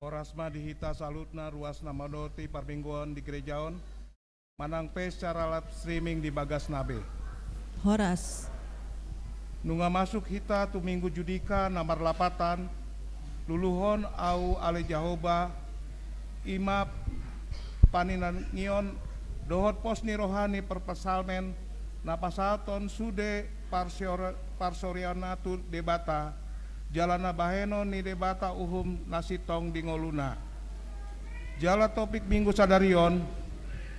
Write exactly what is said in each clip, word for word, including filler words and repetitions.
Horas ma di hita saluhutna ruas na mandohoti parmingguon di gereja on, manang pe secara live streaming di bagas na be. Horas. Nunga masuk hita tu Minggu Judika na marlapatan, luluhon ahu ale Jahowa, i ma paninangion dohot pos ni roha ni parpsalmen na pasahathon sude parsior-, parsorionanna tu Debata, jala na bahenon ni Debata uhum na sintong di ngoluna. Jala topik Minggu sadari on,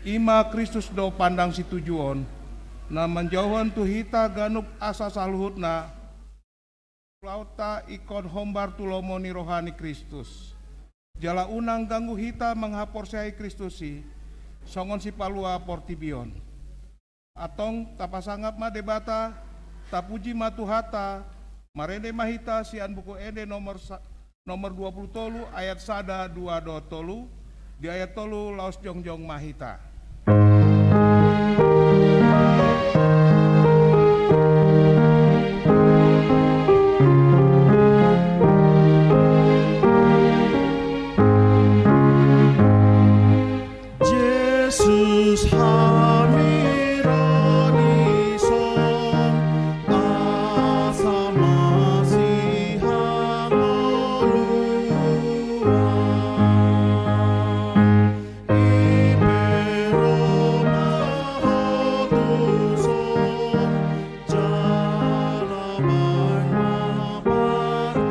i ma Kristus do pandang situjuon, na manjouhon tu hita ganup asa saluhutna, ulaonta ingkon hombar tu lomo ni roha ni Kristus. Jala unang ganggu hita manghaporseai Kristus i, songon sipalua portibi on. Antong tapasangap ma Debata, tapuji ma Tuhanta, marende ma hita sian Buku Ende nomor sa-, nomor dua puluh tolu ayat sada, dua dohot tolu, di ayat tolu laos jongjong ma hita. Jesus hami ro dison, asa masihangoluan. I pe ro ma ho tuson, jala baen ma pardomuan.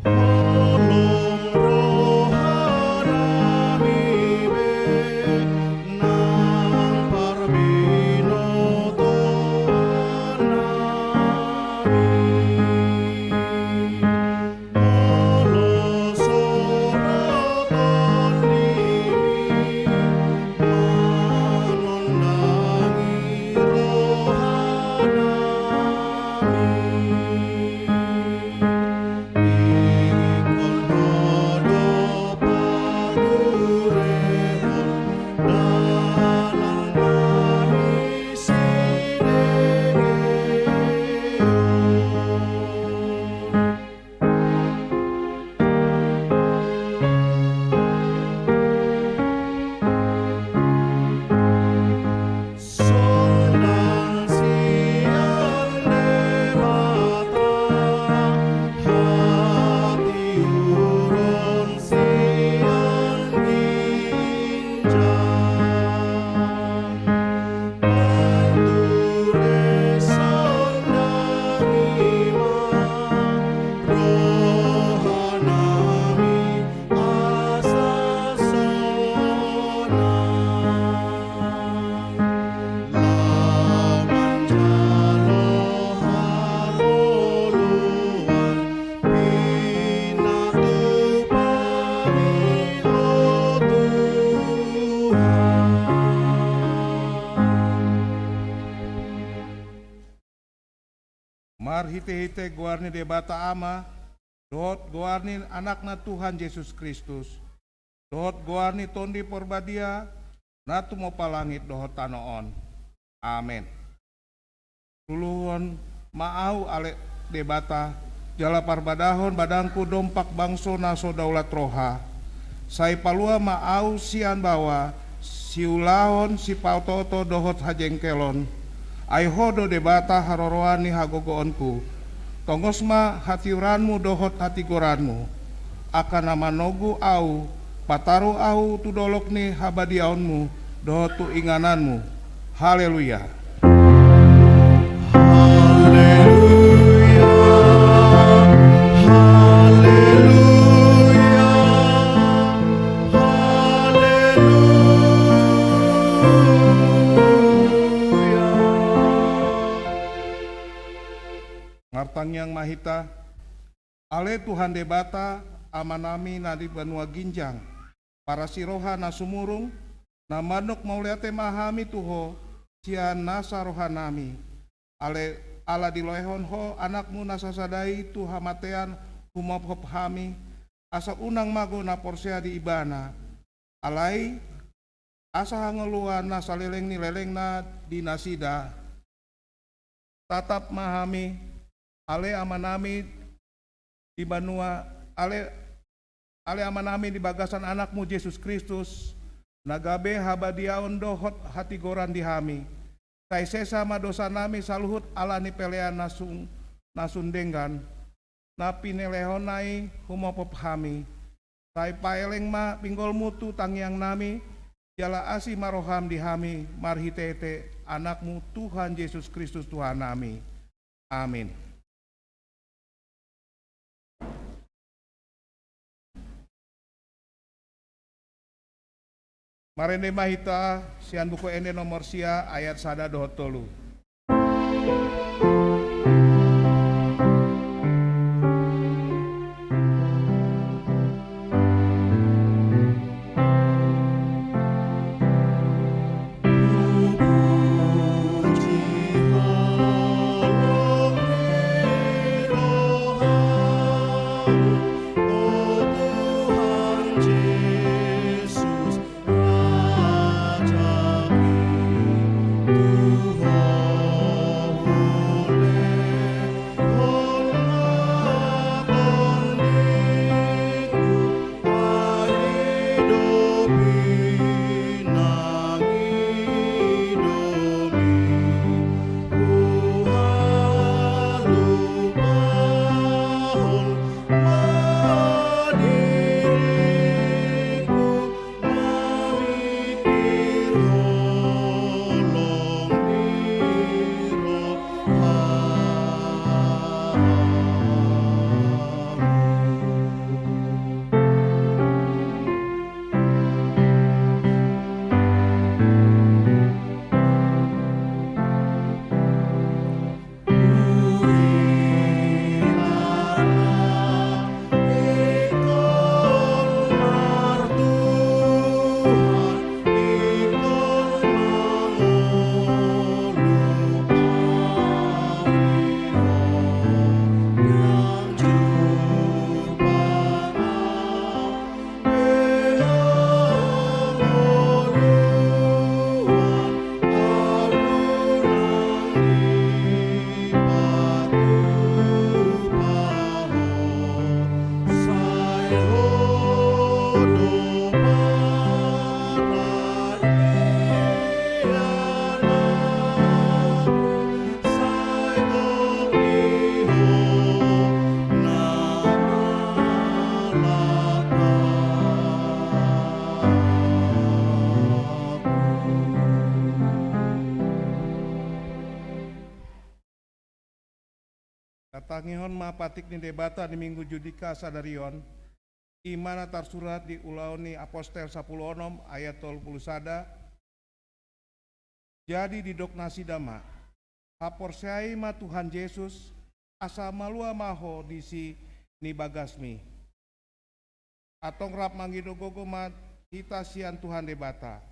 Holong rohanami be nang parbinotoannami. Molo so ro Tondimi manondangi rohanami. Ingkon Ho do paturehon dalan nami sidegeon. Sondang sian Debata, hatiuron sian ginjang. Paturehon dalan nami, rohanami asa sonang. Laho manjalo hangoluan, pinatupami, o Tuhan. Marhitehite goar ni Debata Ama, dohot goar ni Anakna Tuhan Jesus Kristus, dohot goar ni Tondi Porbadia, na tumompa langit dohot tano on. Amen. Luluhon ma ahu ale Debata, jala parbadahon badangku dompak bangso na so daulat roha. Sai palua ma ahu sian baoa, siulahon sipaotooto dohot hajengkelon. Ai Ho do Debata haroroan ni hagogoonku. Tongos ma hatiuranmu dohot hatigoranmu. Angka na manogu ahu, pataru ahu tu dolok ni habadiaonmu dohot tu ingananmu. Haleluya. Haleluya. Haleluya. Haleluya. Martangiang ma hita. Ale Tuhan Debata, Amanami na di banua ginjang, parasi roha na sumurung, Na mandok mauliate ma hami tu Ho sian nasa rohanami, ale, ala dilehon Ho Anakmu na sasada i tu hamatean humophop hami, asa unang mago na porsea di Ibana. Alai, asa hangoluan na saleleng ni lelengna di nasida. Tatap ma hami, ale Amanami di banua, ale, ale Amanami di bagasan Anakmu Jesus Kristus, na gabe habadiaon dohot hatigoran di hami. Sai sesa ma dosanami saluhut ala ni pelean na sun-, na sun denggan, na pinelehonna i humophop hami. Sai paeleng ma pinggolmu tu tangiangnami, jala asi ma roham di hami marhitehite Anakmu Tuhan Jesus Kristus Tuhannami. Amin. Marende ma hita sian Buku Ende nomor sia ayat sada dohot tolu. Tatangihon ma patik ni Debata di Minggu Judika sadari on, i ma na tarsurat di Ulaon ni Apostel sampulu onom ayat tolu pulu sada. Jadi didok nasida ma: Haporseai ma Tuhan Jesus, asa malua ma ho disi ni bagasmi. Antong rap mangido gogo ma hita sian Tuhan Debata.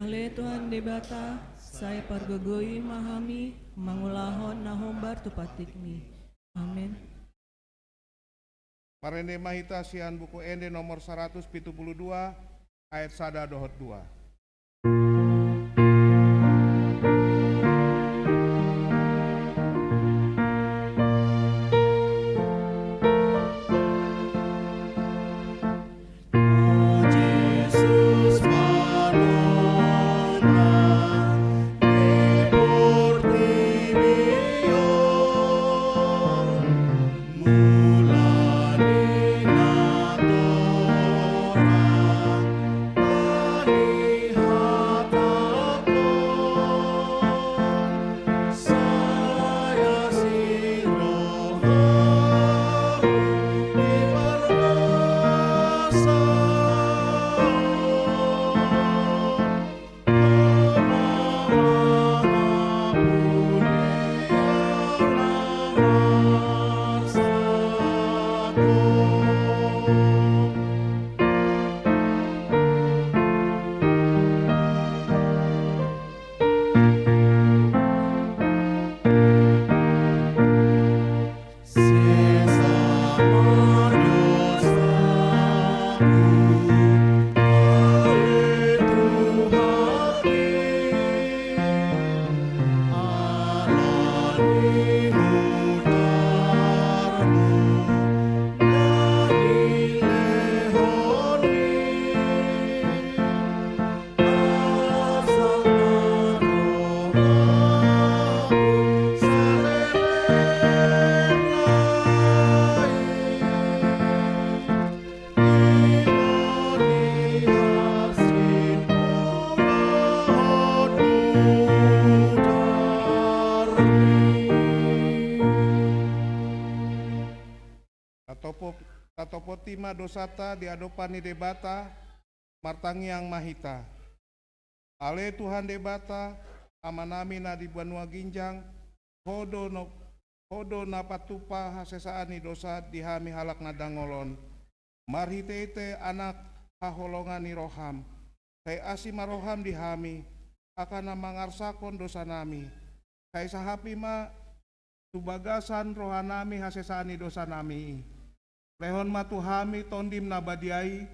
Ale Tuhan Debata, sai pargogoi ma hami mangulahon na hombar tu patikmi. Amen. Marende ma hita sian Buku Ende nomor saratus pitu pulu dua, ayat sada dohot dua. Topoti ma dosanta di adopan ni Debata. Martangiang ma hita. Ale Tuhan Debata, Amanami na di banua ginjang, Ho do no, Ho do na patupa hasesaan ni dosa di hami halak na dangol on, marhitehite Anak haholongan ni roham. Sai asi ma roham di hami, angka na mangarsahon dosanami. Sai sahapi ma tu bagasan rohanami hasesaan ni dosanami i. Lehon ma tu hami Tondim na badia i,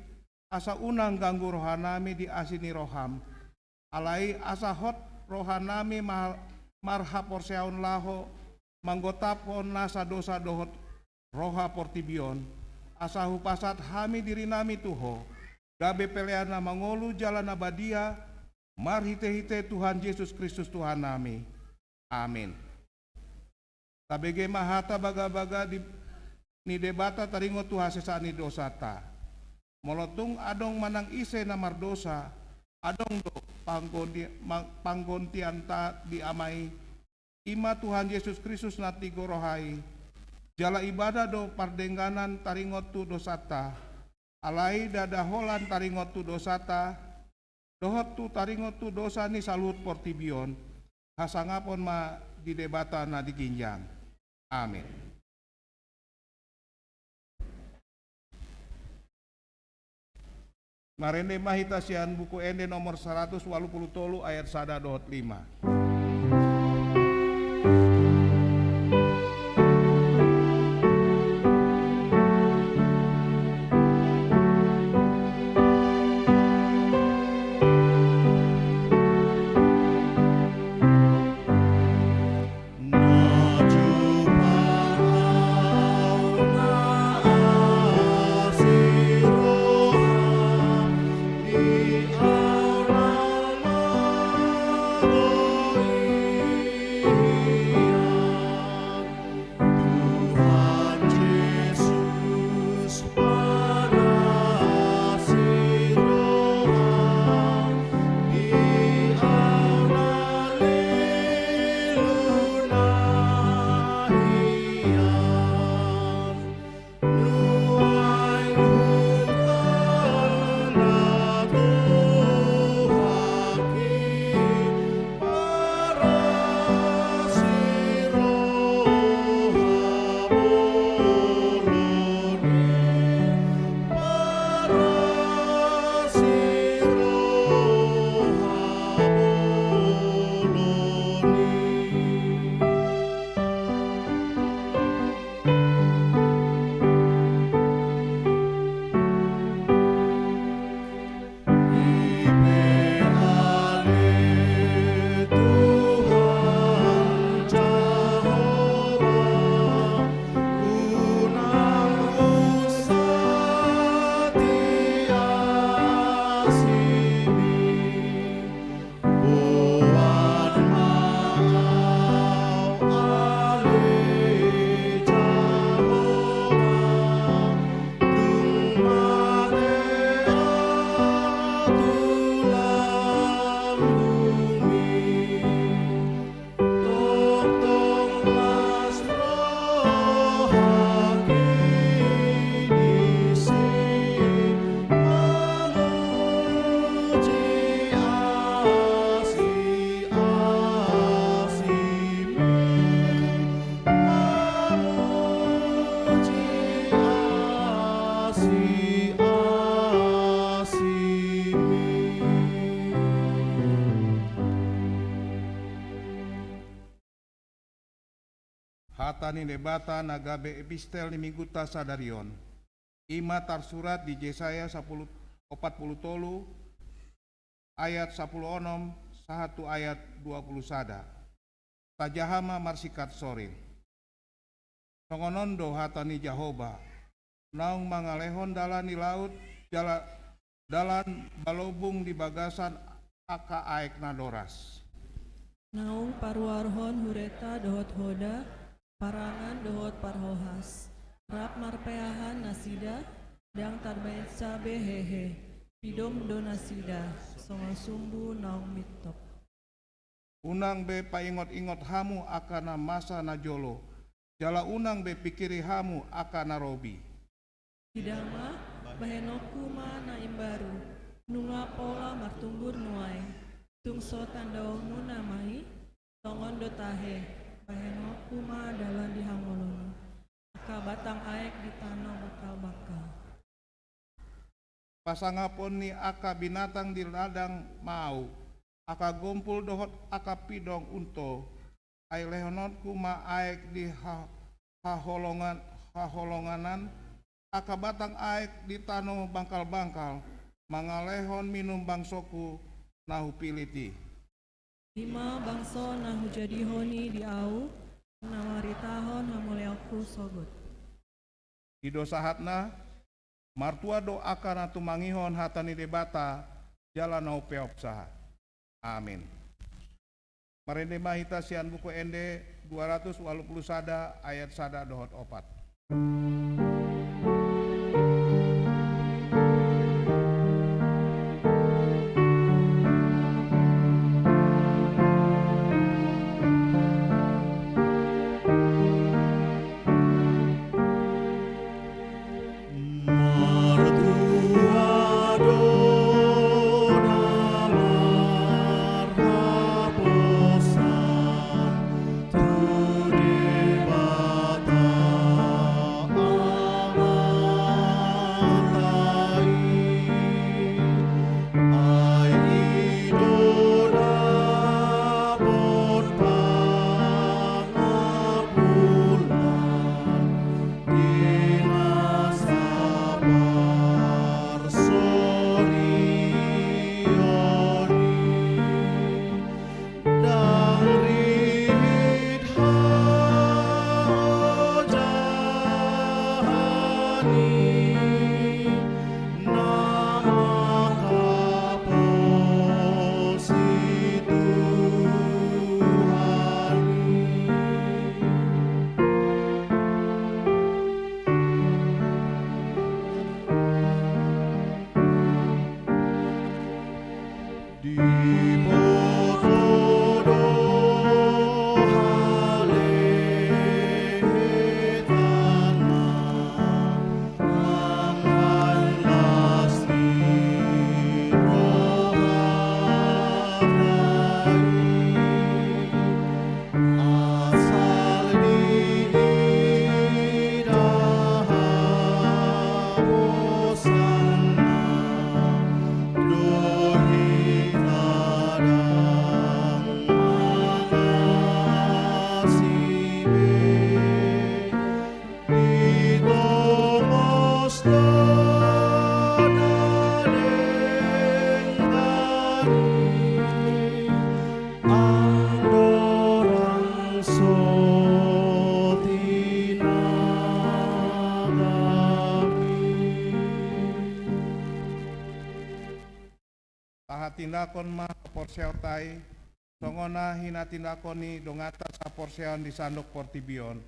asa unang ganggu rohanami di asi ni roham. Alai asa hot rohanami mar-, marhaporseaon laho manggotaphon nasa dosa dohot roha portibi on, asa hupasahat hami dirinami tu Ho, gabe pelean na mangolu jala na badia, marhitehite Tuhan Jesus Kristus Tuhannami. Amin. Tabege ma hata bagabaga di, ni Debata taringot tu hasesaan ni dosanta. Molo tung adong manang ise na mardosa, adong do panggonti-, ma-, panggontianta di Ama i, i ma Tuhan Jesus Kristus na tigor roha i. Jala Ibana do pardengganan taringot tu dosanta. Alai ndada holan taringot tu dosanta, dohot tu taringot tu dosa ni saluhut portibi on, hasangapon ma di Debata na di ginjang. Amin. Marende ma hita sian Buku Ende nomor saratus ualu pulu tolu ayat sada dohot lima. Hata ni Debata na gabe epistel ni minggunta sadari on, i ma tarsurat di Jesaya sapuluh, opat puluh tolu, ayat sapuluh onom sahat tu ayat dua puluh sada. Tajaha ma marsingkat soring. Songon on do hata ni Jahowa, naung mangalehon dalan ni laut jala dalan balobung di bagasan angka aek na doras. Naung paruarhon hureta dohot hoda, parangan dohot parhohas. Rap marpeahan nasida, ndang tarbaensa be hehe. Pidom do nasida, songon sumbu naung mintop. Unang be paingot-ingot hamu angka na masa na jolo, jala unang be pikiri hamu angka na robi. Didama, bahenonku ma na imbaru, nunga pola martumbur nuaeng. Tung so tandaonmuna ma i, songon do tahe, bahenonku ma dalan di hangoluan. Angka batang aek di tano bangkal-bangkal. Pasangapon ni angka binatang di ladang ma ahu, angka gompul dohot angka pidong unto, ai lehononku ma aek di ha-, haholongan-, haholonganan, angka batang aek di tano bangkal-bangkal, mangalehon minum bangsongku na hupillit i. I ma bangso na hujadihon i di ahu, na maritahon hamuliaonku sogot. I do sahatna, martua do angka na tumangihon hata ni Debata, jala na umpeopsa. Amin. Marende ma hita sian Buku Ende dua ratus ualu pulu sada ayat sada dohot opat. Tahatindangkon ma haporseaonta i, songon na hinatindangkon ni donganta saporseaon di sandok portibi on.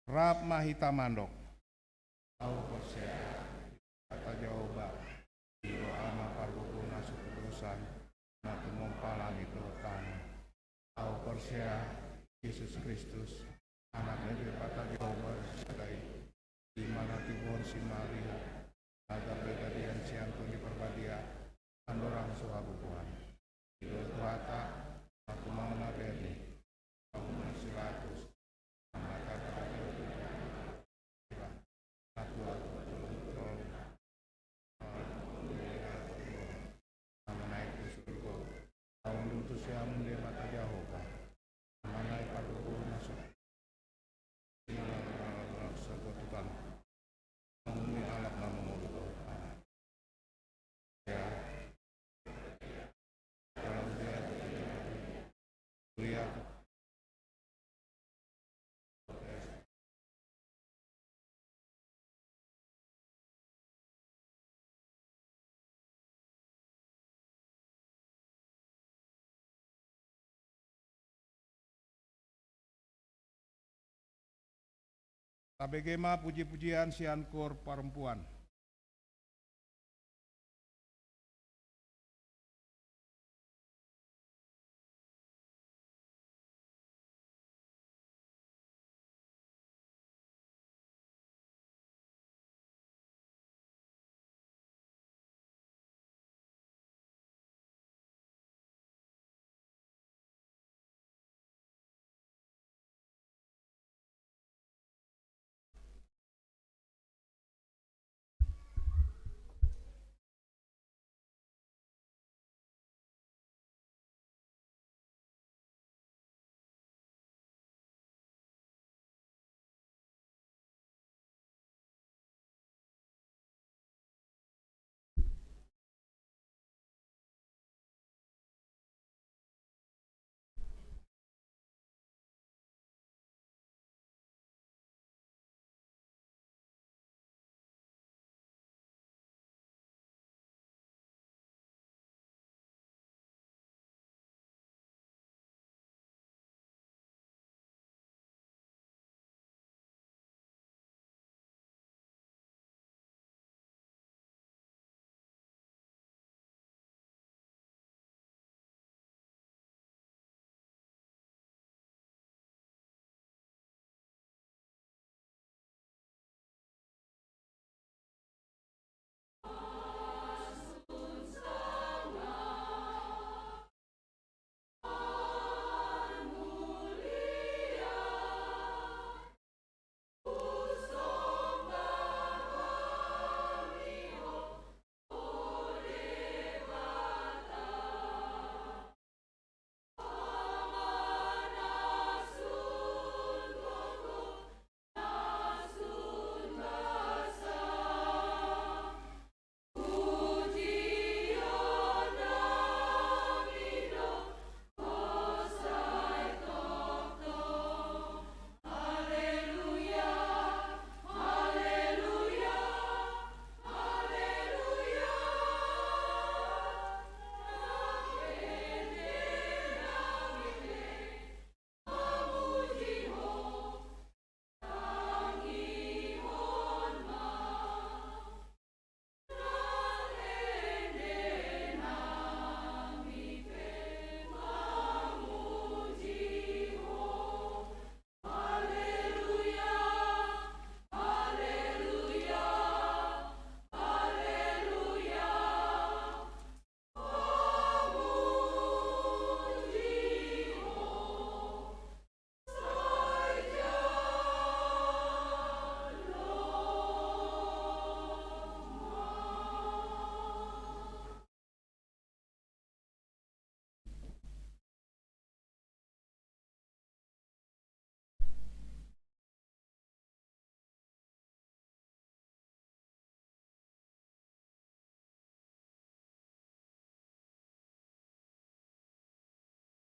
Rap ma hita mandok. Ahu porsea, Debata Jahowa, i do Ama pargogona siudusan, na tumompa langit dohot tano. Ahu porsea, Jesus Kristus, Anak ni Debata Jahowa sada i, i ma na tinodohon si Maria, na gabe gadean sian Tondi Parbadia, andorang so hagogoan. I do Tuhanta, na tumangihon na berni, Pontius Pilatus, na mangkatai, na manaek tu surgo, laho mundul tu siamun Debata Jahowa, na manaek pargogona sian surgo tu tano. Mangihut halak na mangolu dohot anak. Ya. Dalam dia. Kuliah. Tabege ma puji-pujian sian kor parompuan.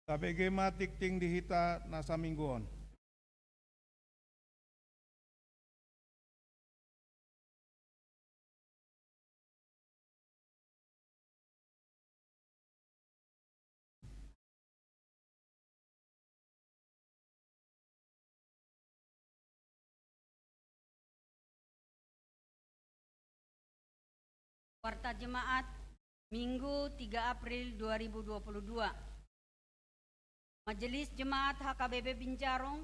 Tabege ma tingting di hita na saminggu on. Warta Jemaat, Minggu tiga April dua ribu dua puluh dua. Majelis Jemaat H K B P Binjarung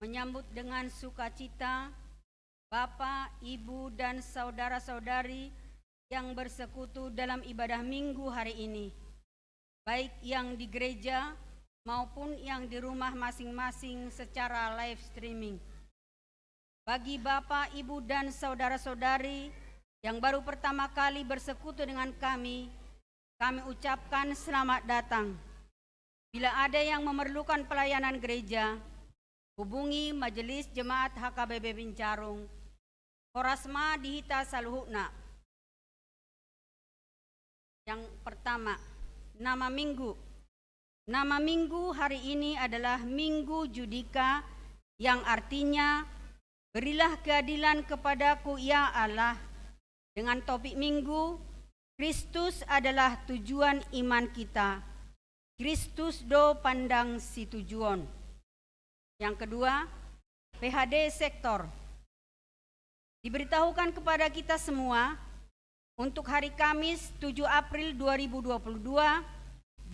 menyambut dengan sukacita Bapak, Ibu, dan saudara-saudari yang bersekutu dalam ibadah Minggu hari ini, baik yang di gereja maupun yang di rumah masing-masing secara live streaming. Bagi Bapak, Ibu, dan saudara-saudari yang baru pertama kali bersekutu dengan kami, kami ucapkan selamat datang. Bila ada yang memerlukan pelayanan gereja, hubungi Majelis Jemaat H K B P Binjarung. Horas ma di hita saluhutna. Yang pertama, nama minggu. Nama minggu hari ini adalah Minggu Judika, yang artinya, "Berilah keadilan kepadaku, ya Allah." Dengan topik minggu, Kristus adalah tujuan iman kita. Kristus do pandang situjuon. Yang kedua, P H D sektor. Diberitahukan kepada kita semua, untuk hari Kamis tujuh April dua ribu dua puluh dua,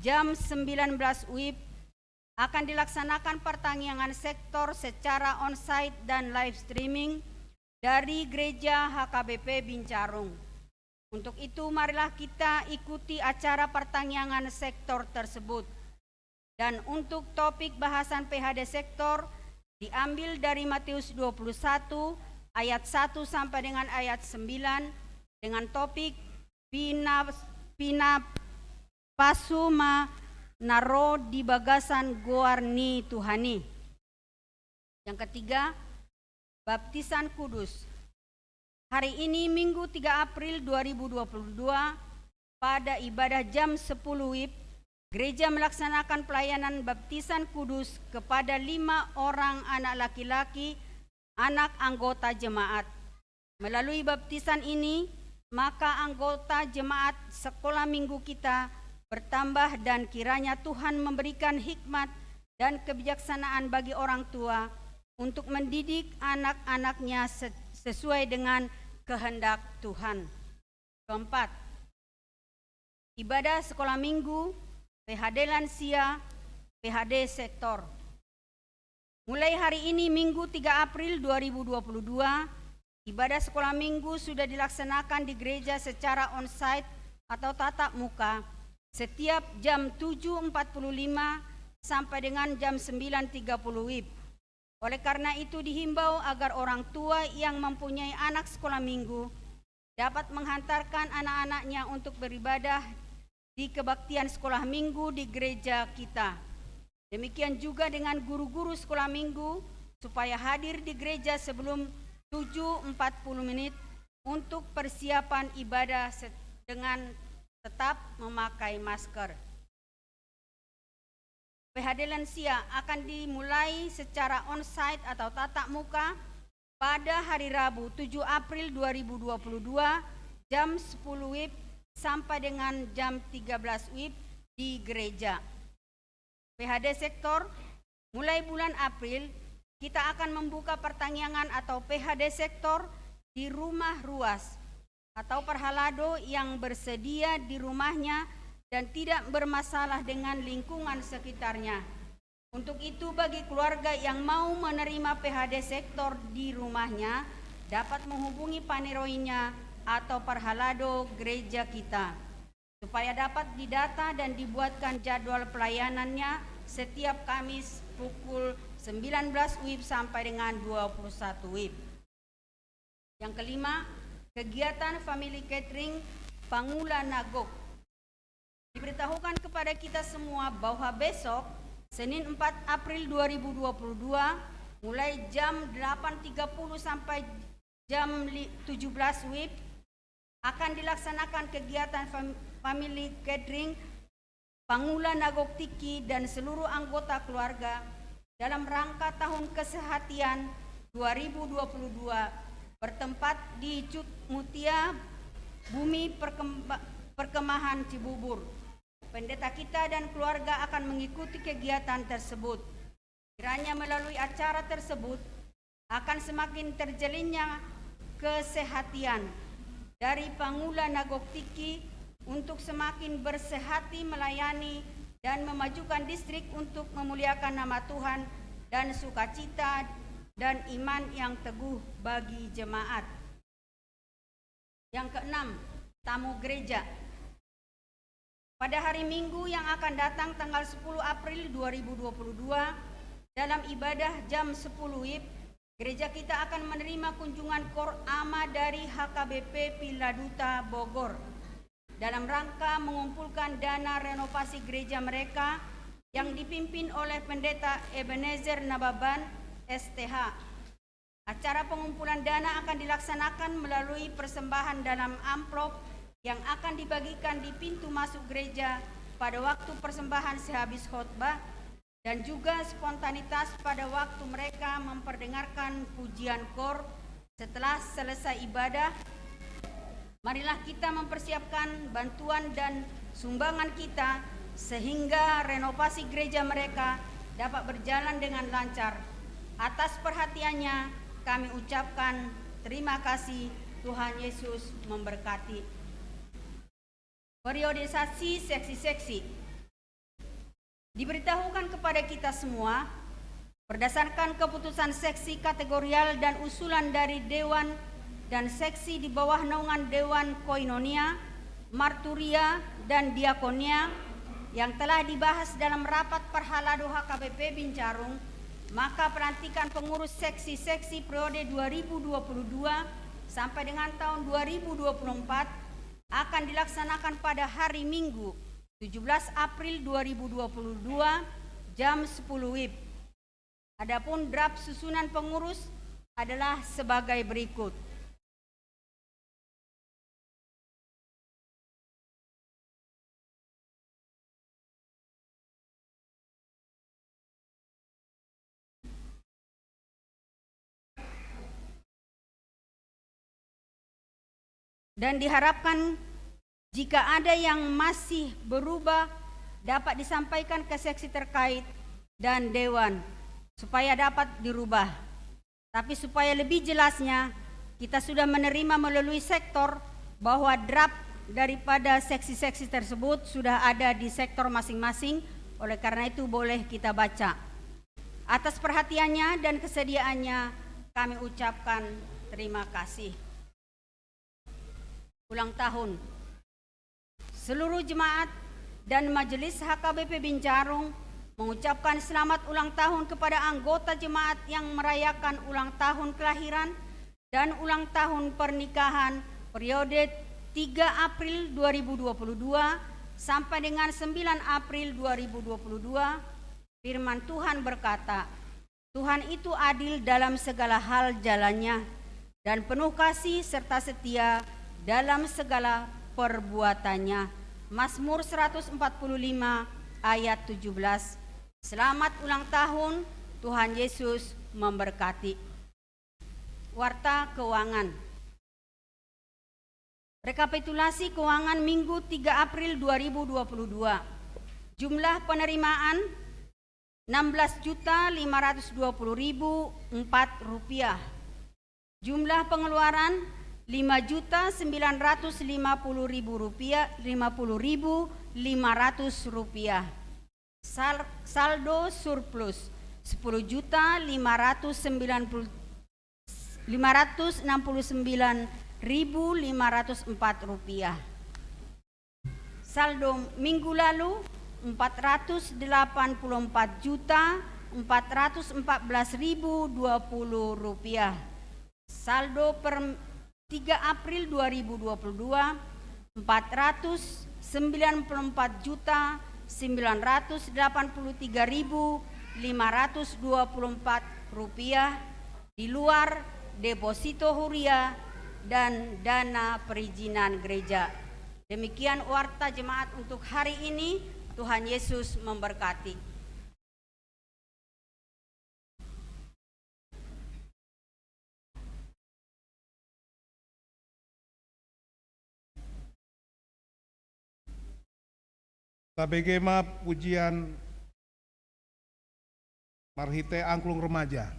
jam sembilan belas W I B, akan dilaksanakan pertangiangan sektor secara onsite dan live streaming dari Gereja H K B P Binjarung. Untuk itu, marilah kita ikuti acara pertangiangan sektor tersebut. Dan untuk topik bahasan P H D sektor diambil dari Matius dua puluh satu ayat satu sampai dengan ayat sembilan dengan topik pina-, pinapasu ma na ro di bagasan goar ni Tuhan i. Yang ketiga, baptisan kudus. Hari ini, Minggu tiga April dua ribu dua puluh dua, pada ibadah jam sepuluh W I B, gereja melaksanakan pelayanan baptisan kudus kepada lima orang anak laki-laki, anak anggota jemaat. Melalui baptisan ini, maka anggota jemaat sekolah minggu kita bertambah dan kiranya Tuhan memberikan hikmat dan kebijaksanaan bagi orang tua untuk mendidik anak-anaknya se-, sesuai dengan kehendak Tuhan. Keempat, ibadah sekolah minggu, P H D lansia, P H D sektor. Mulai hari ini, Minggu tiga April dua ribu dua puluh dua, ibadah sekolah minggu sudah dilaksanakan di gereja secara onsite atau tatap muka setiap jam tujuh empat puluh lima sampai dengan jam sembilan tiga puluh W I B. Oleh karena itu, dihimbau agar orang tua yang mempunyai anak sekolah minggu dapat menghantarkan anak-anaknya untuk beribadah di kebaktian sekolah minggu di gereja kita. Demikian juga dengan guru-guru sekolah minggu, supaya hadir di gereja sebelum tujuh empat puluh menit untuk persiapan ibadah se-, dengan tetap memakai masker. P H D lansia akan dimulai secara onsite atau tatap muka pada hari Rabu, tujuh April dua ribu dua puluh dua, jam sepuluh W I B sampai dengan jam tiga belas W I B di gereja. P H D sektor, mulai bulan April, kita akan membuka pertangiangan atau P H D sektor di rumah ruas atau parhalado yang bersedia di rumahnya dan tidak bermasalah dengan lingkungan sekitarnya. Untuk itu, bagi keluarga yang mau menerima P H D sektor di rumahnya, dapat menghubungi paneroinya atau parhalado gereja kita, supaya dapat didata dan dibuatkan jadwal pelayanannya setiap Kamis pukul sembilan belas W I B sampai dengan dua puluh satu W I B. Yang kelima, kegiatan Family Catering Pangula na Gok. Diberitahukan kepada kita semua bahwa besok, Senin empat April dua ribu dua puluh dua, mulai jam delapan tiga puluh sampai jam li-, tujuh belas W I B, akan dilaksanakan kegiatan fam-, Family Catering pangula na gok tingki dan seluruh anggota keluarga dalam rangka Tahun Kesehatian dua ribu dua puluh dua, bertempat di Cut Mutia, Bumi Perkemba-, Perkemahan Cibubur. Pendeta kita dan keluarga akan mengikuti kegiatan tersebut. Kiranya melalui acara tersebut akan semakin terjalinnya kesehatian dari pangula na gok tingki untuk semakin bersehati melayani dan memajukan distrik untuk memuliakan nama Tuhan dan sukacita dan iman yang teguh bagi jemaat. Yang keenam, tamu gereja. Pada hari Minggu yang akan datang, tanggal sepuluh April dua ribu dua puluh dua, dalam ibadah jam sepuluh wib, gereja kita akan menerima kunjungan kor ama dari H K B P Villa Duta Bogor dalam rangka mengumpulkan dana renovasi gereja mereka yang dipimpin oleh Pendeta Ebenezer Nababan, S T H. Acara pengumpulan dana akan dilaksanakan melalui persembahan dalam amplop yang akan dibagikan di pintu masuk gereja pada waktu persembahan sehabis khotbah, dan juga spontanitas pada waktu mereka memperdengarkan pujian kor setelah selesai ibadah. Marilah kita mempersiapkan bantuan dan sumbangan kita sehingga renovasi gereja mereka dapat berjalan dengan lancar. Atas perhatiannya kami ucapkan terima kasih. Tuhan Yesus memberkati. Periodisasi seksi-seksi. Diberitahukan kepada kita semua, berdasarkan keputusan seksi kategorial dan usulan dari dewan dan seksi di bawah naungan Dewan Koinonia, Marturia, dan Diakonia yang telah dibahas dalam rapat Parhalado H K B P Bincarung, maka pelantikan pengurus seksi-seksi periode dua ribu dua puluh dua sampai dengan tahun dua ribu dua puluh empat akan dilaksanakan pada hari Minggu, tujuh belas April dua ribu dua puluh dua, jam sepuluh wib. Adapun draft susunan pengurus adalah sebagai berikut. Dan diharapkan jika ada yang masih berubah, dapat disampaikan ke seksi terkait dan dewan supaya dapat dirubah. Tapi supaya lebih jelasnya, kita sudah menerima melalui sektor bahwa draft daripada seksi-seksi tersebut sudah ada di sektor masing-masing, oleh karena itu boleh kita baca. Atas perhatiannya dan kesediaannya kami ucapkan terima kasih. Ulang tahun. Seluruh jemaat dan Majelis H K B P Bincarung mengucapkan selamat ulang tahun kepada anggota jemaat yang merayakan ulang tahun kelahiran dan ulang tahun pernikahan periode tiga April dua ribu dua puluh dua sampai dengan sembilan April dua ribu dua puluh dua. Firman Tuhan berkata, Tuhan itu adil dalam segala hal jalannya, dan penuh kasih serta setia dalam segala perbuatannya. Mazmur seratus empat puluh lima ayat tujuh belas. Selamat ulang tahun, Tuhan Yesus memberkati. Warta keuangan. Rekapitulasi keuangan Minggu tiga April dua ribu dua puluh dua. Jumlah penerimaan enam belas juta lima ratus dua puluh ribu empat rupiah. Jumlah pengeluaran lima juta sembilan ratus lima puluh ribu rupiah, lima puluh ribu lima ratus rupiah. Sal-, saldo surplus sepuluh juta lima ratus sembilan puluh, lima ratus enam puluh sembilan ribu lima ratus empat rupiah. Saldo minggu lalu empat ratus delapan puluh empat juta empat ratus empat belas ribu dua puluh rupiah. Saldo per tiga April dua ribu dua puluh dua, empat ratus sembilan puluh empat juta sembilan ratus delapan puluh tiga ribu lima ratus dua puluh empat rupiah, di luar deposito huria dan dana perizinan gereja. Demikian warta jemaat untuk hari ini. Tuhan Yesus memberkati. Tabege ma pujian marhite angklung remaja.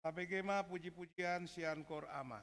Tabege ma puji-pujian sian Koor Ama.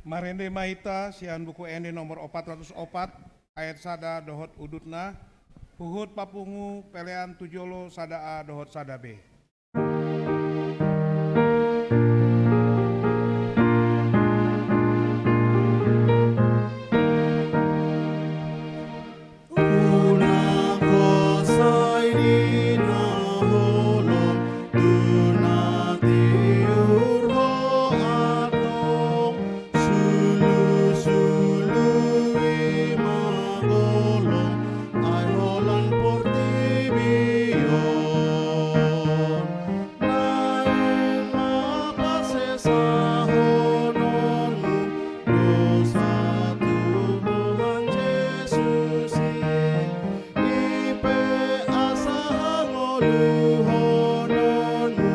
Marende ma hita sian Buku Ende nomor opat ratus opat, ayat sada dohot udutna, huhut papungu pelean tu jolo sada A dohot sada B. Unang hot sai di na holong, tu na tiur ho antong, sulu-sulu i ma golong, ai holan portibi on. Naeng ma pasesahononmu dosa tu Tuhan Jesus i, i pe asa hangoluhononmu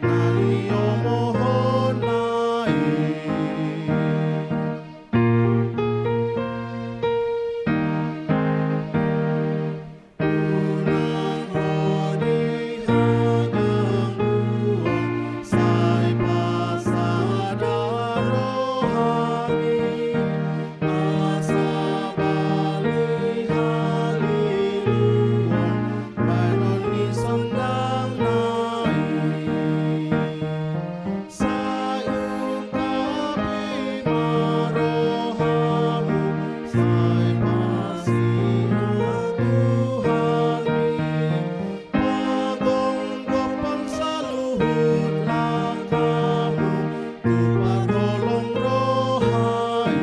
na niomohonna i. Unang hot di hagangguon, sai pasada rohami, asa bali haliluon baenon ni sondangna i. Sai ungkapi ma rohamu, sai pasia Tuhan i, pagomgophon saluhut langkamu tu parholong roha i.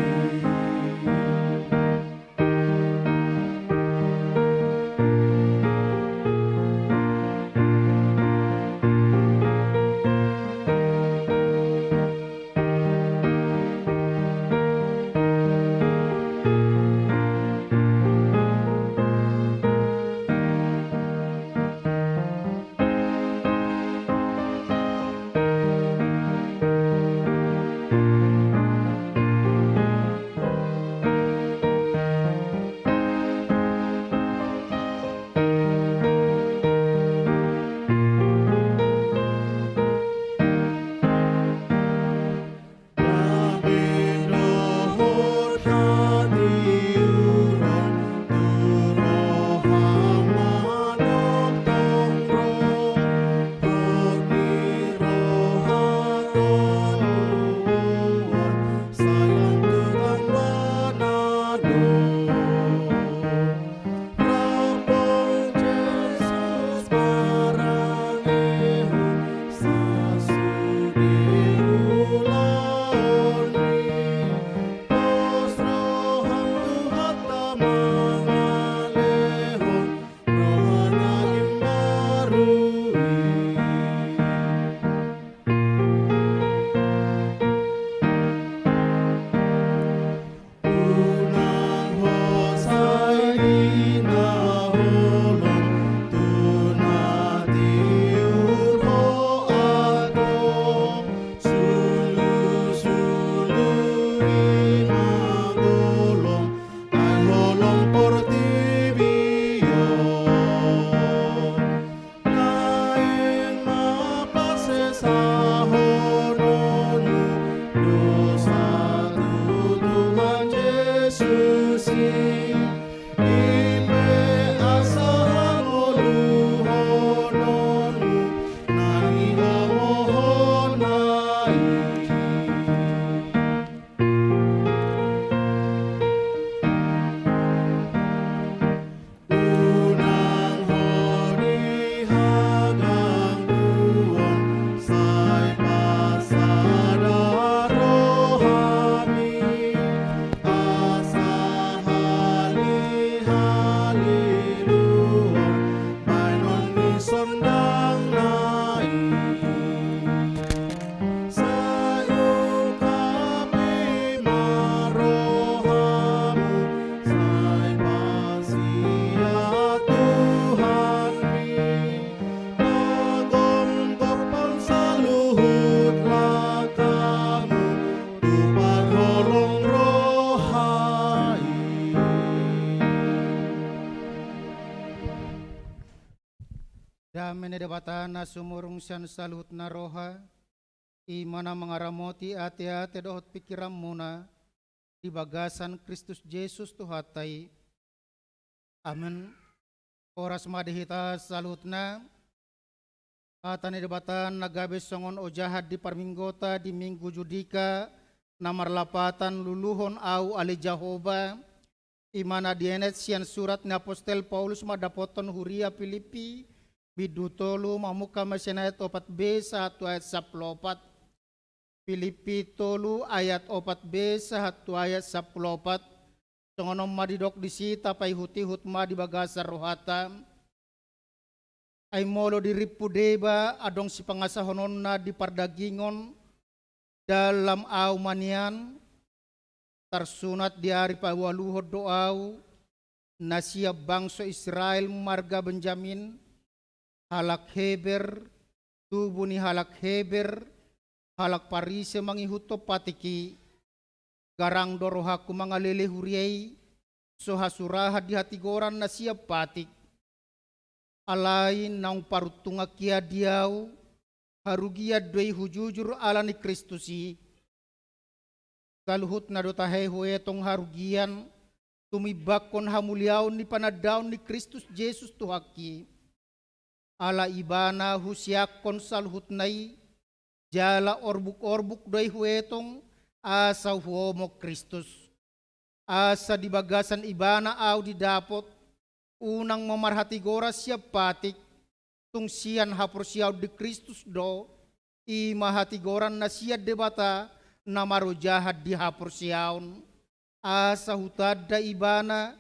Gabe dohot hatiuron, tu roham ma tongtong ro, hot ni roha toguon, sai lam tu tanggana do. Rap Ho Jesus marangehon sasude ulaon i, pos roham Tuhanta mangalehon roha na imbaru i. Unang hot sai di na holong, tu na tiur ho antong, sulu-sulu i ma golong, ai holong portibi on. Naeng ma pasesahononmu dosa tu Tuhan Jesus i, i pe asa hangoluhononmu na niomohonna i. Unang hot di hagangguon, sai pasada rohami, asa hali-haliluon baenon ni sondangna i. Sai ungkapi ma rohamu, sai pasia Tuhanmi, pagomgophon saluhut langkamu tu parholong roha i. Dame ni Debata na sumurung sian saluhutna roha, i ma na mangaramoti ateate dohot pingkiranmuna, di bagasan Kristus Jesus Tuhanta i. Amen. Horas ma di hita saluhutna. Hata ni Debata na gabe songon ojahan di parminggota di Minggu Judika, na marlapatan Luluhon Ahu Ale Jahowa, i ma na dienet sian surat ni apostel Paulus mandapothon huria Pilippi, bindu tolu, mamungka ma sian ayat opat be sahat tu ayat sampulu opat. Pilippi tolu ayat opat be sahat tu ayat sampulu opat. Songon on ma didok disi, tapaihut-ihut ma di bagasan rohanta. Ai molo dirimpu deba adong sipangasahononna di pardagingon, dalam Ahu ma nian, tarsunat di ari paualuhon do Ahu, na sian bangso Israel marga Benjamin, halak Heber, tubu ni halak Heber, halak Parise mangihuthon patik i. Garang do rohangku mangalele huria i, so hasurahan di hatigoran na sian patik. Alai naung paruntungan hian di ahu, harugian do i hujujur ala ni Kristus i. Saluhutna do tahe huetong harugian, tumimbanghon hamuliaon ni panandaon ni Kristus Jesus Tuhanki. Ala Ibana huseakhon saluhutna i, jala orbuk-orbuk do i huetong, asa huomo Kristus. Asa di bagasan Ibana ahu didapot, unang ma marhatigoran sian patik, tung sian haporseaon di Kristus do, i ma hatigoran na sian Debata na marojahan di haporseaon. Asa hutanda Ibana,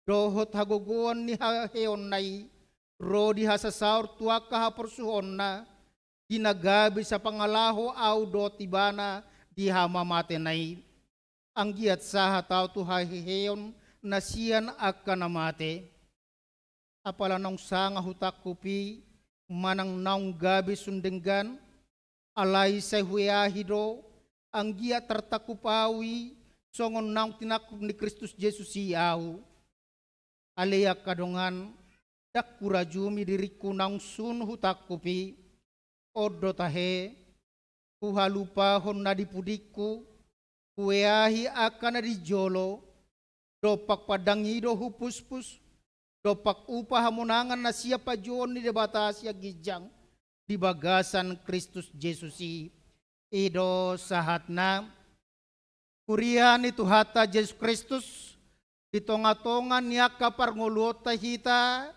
dohot hagogoon ni haheheonna i, ro di hasasaor tu angka haporsuhonna, di na gabe sapangalaho ahu dohot Ibana di hamamatena i. Anggiat sahat ahu tu haheheon na sian angka na mate. Apala naung sanga hutangkup i, manang naung gabe sun denggan, alai sai hueahi do, anggiat tartangkup ahu i, songon naung tinangkup ni Kristus Jesus i ahu. Ale angka dongan, ndang hurajumi diringku naung sun hutangkup i, on do tahe, huhalupahon na di pudingku, hueahi angka na di jolo, dompak pandang i do hupuspus, dompak upa hamonangan na sian panjouon ni Debata sian ginjang, di bagasan Kristus Jesus i. I do sahatna. Huria ni Tuhanta Jesus Kristus, di tonga-tonga ni angka parngoluonta hita,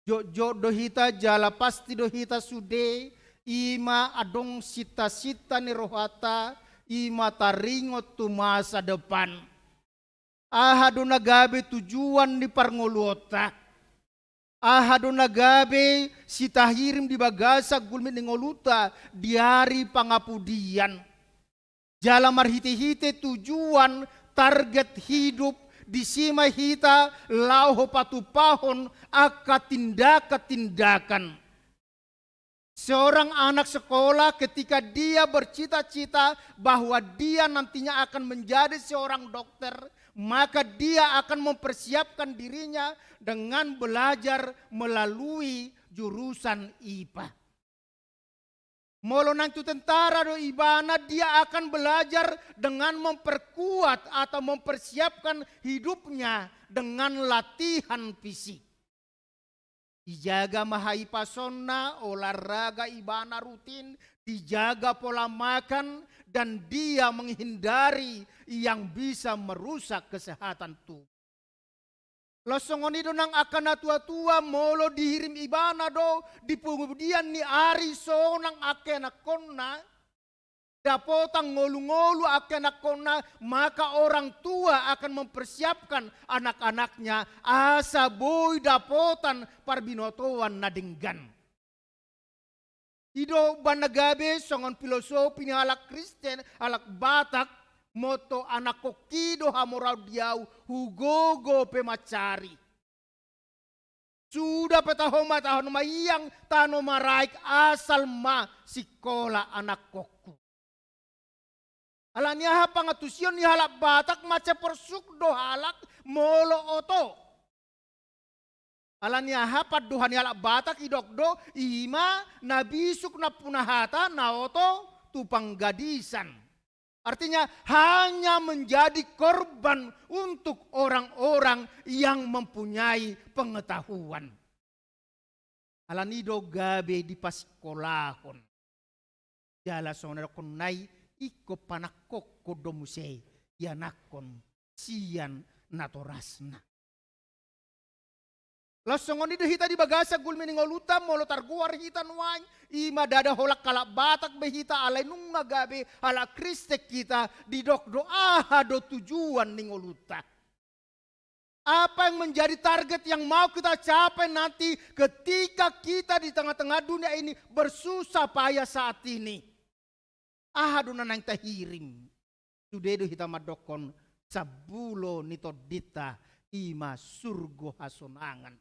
jotjot do hita jala pasti do hita sude, i ma adong sinta-sinta ni rohanta, i ma taringot tu masa depan. Aha do na gabe tujuan ni parngoluonta? Aha do na gabe sitahirim di bagasan gulmit ni ngolunta di ari pangapudian? Jala marhite-hite tujuan, target hidup, disi ma hita laho patumpahon angka tindakan-tindakan. Seorang anak sekolah, ketika dia bercita-cita bahwa dia nantinya akan menjadi seorang dokter, maka dia akan mempersiapkan dirinya dengan belajar melalui jurusan I P A. Molo naeng tu tentara do ibana, dia akan belajar dengan memperkuat atau mempersiapkan hidupnya dengan latihan fisik. Dijaga ma haipasonna, olahraga ibana rutin, dijaga pola makan, dan dia menghindari yang bisa merusak kesehatan tubuh. Laos songon i do nang angka na tua-tua, molo dihirim ibana do di pangapodian ni ari sonang angka anakkonna, dapotan ngolu-ngolu angka anakkonna, maka orang tua akan mempersiapkan anak-anaknya asa boi dapotan parbinotoan na denggan. I do umbahen na gabe songon filosofi ni halak Kristen, halak Batak, motto anakkongki do hamoraon di ahu, hugogo pe mansari. Suda pe taho ma, taho na maiang, tano ma raek, asal ma sikola anakkongku. Ala ni aha? Pangantusion ni halak Batak mansai porsuk do halak molo oto. Ala ni aha? Pandohan ni halak Batak didok do, i ma na bisuk nampuna hata, na oto tu panggadisan. Artinya, hanya menjadi korban untuk orang-orang yang mempunyai pengetahuan. Alani do gabe dipasikolahon. Jala songon na didokkon nai, ingkon panangkokhon do muse ianakhon sian natorasna. Laos songon i do hita di bagasan gulmi ni ngolunta, molo targoar hita nuaeng, i ma ndada holan halak Batak be hita, alai nunga gabe halak Kristen hita, didok do aha do tujuan ni ngolunta. Apa yang menjadi target yang mau kita capai nanti ketika kita di tengah-tengah dunia ini bersusah payah saat ini? Aha do na naeng tahirim? Sude do hita mandokkon sambulo ni tondinta, i ma surgo hasonangan.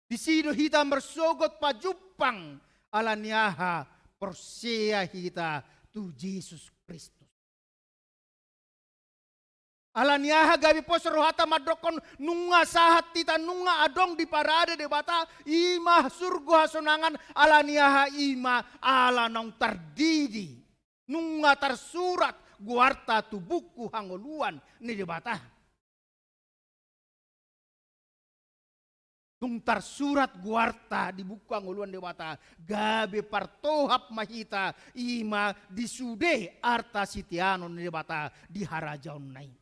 Disi do hita marsogot pajumpang, alani aha? Porsea hita tu Jesus Kristus. Alani aha gabe pos rohanta mandokkon nunga sahat hita, nunga adong diparade Debata, i ma surgo hasonangan, alani aha? I ma ala naung tardidi, nunga tarsurat goarta tu buku hangoluan ni Debata. Dung tarsurat goarta di buku hangoluan Debata, gabe partohap ma hita, i ma di sude arta siteanon ni Debata di harajaonna i.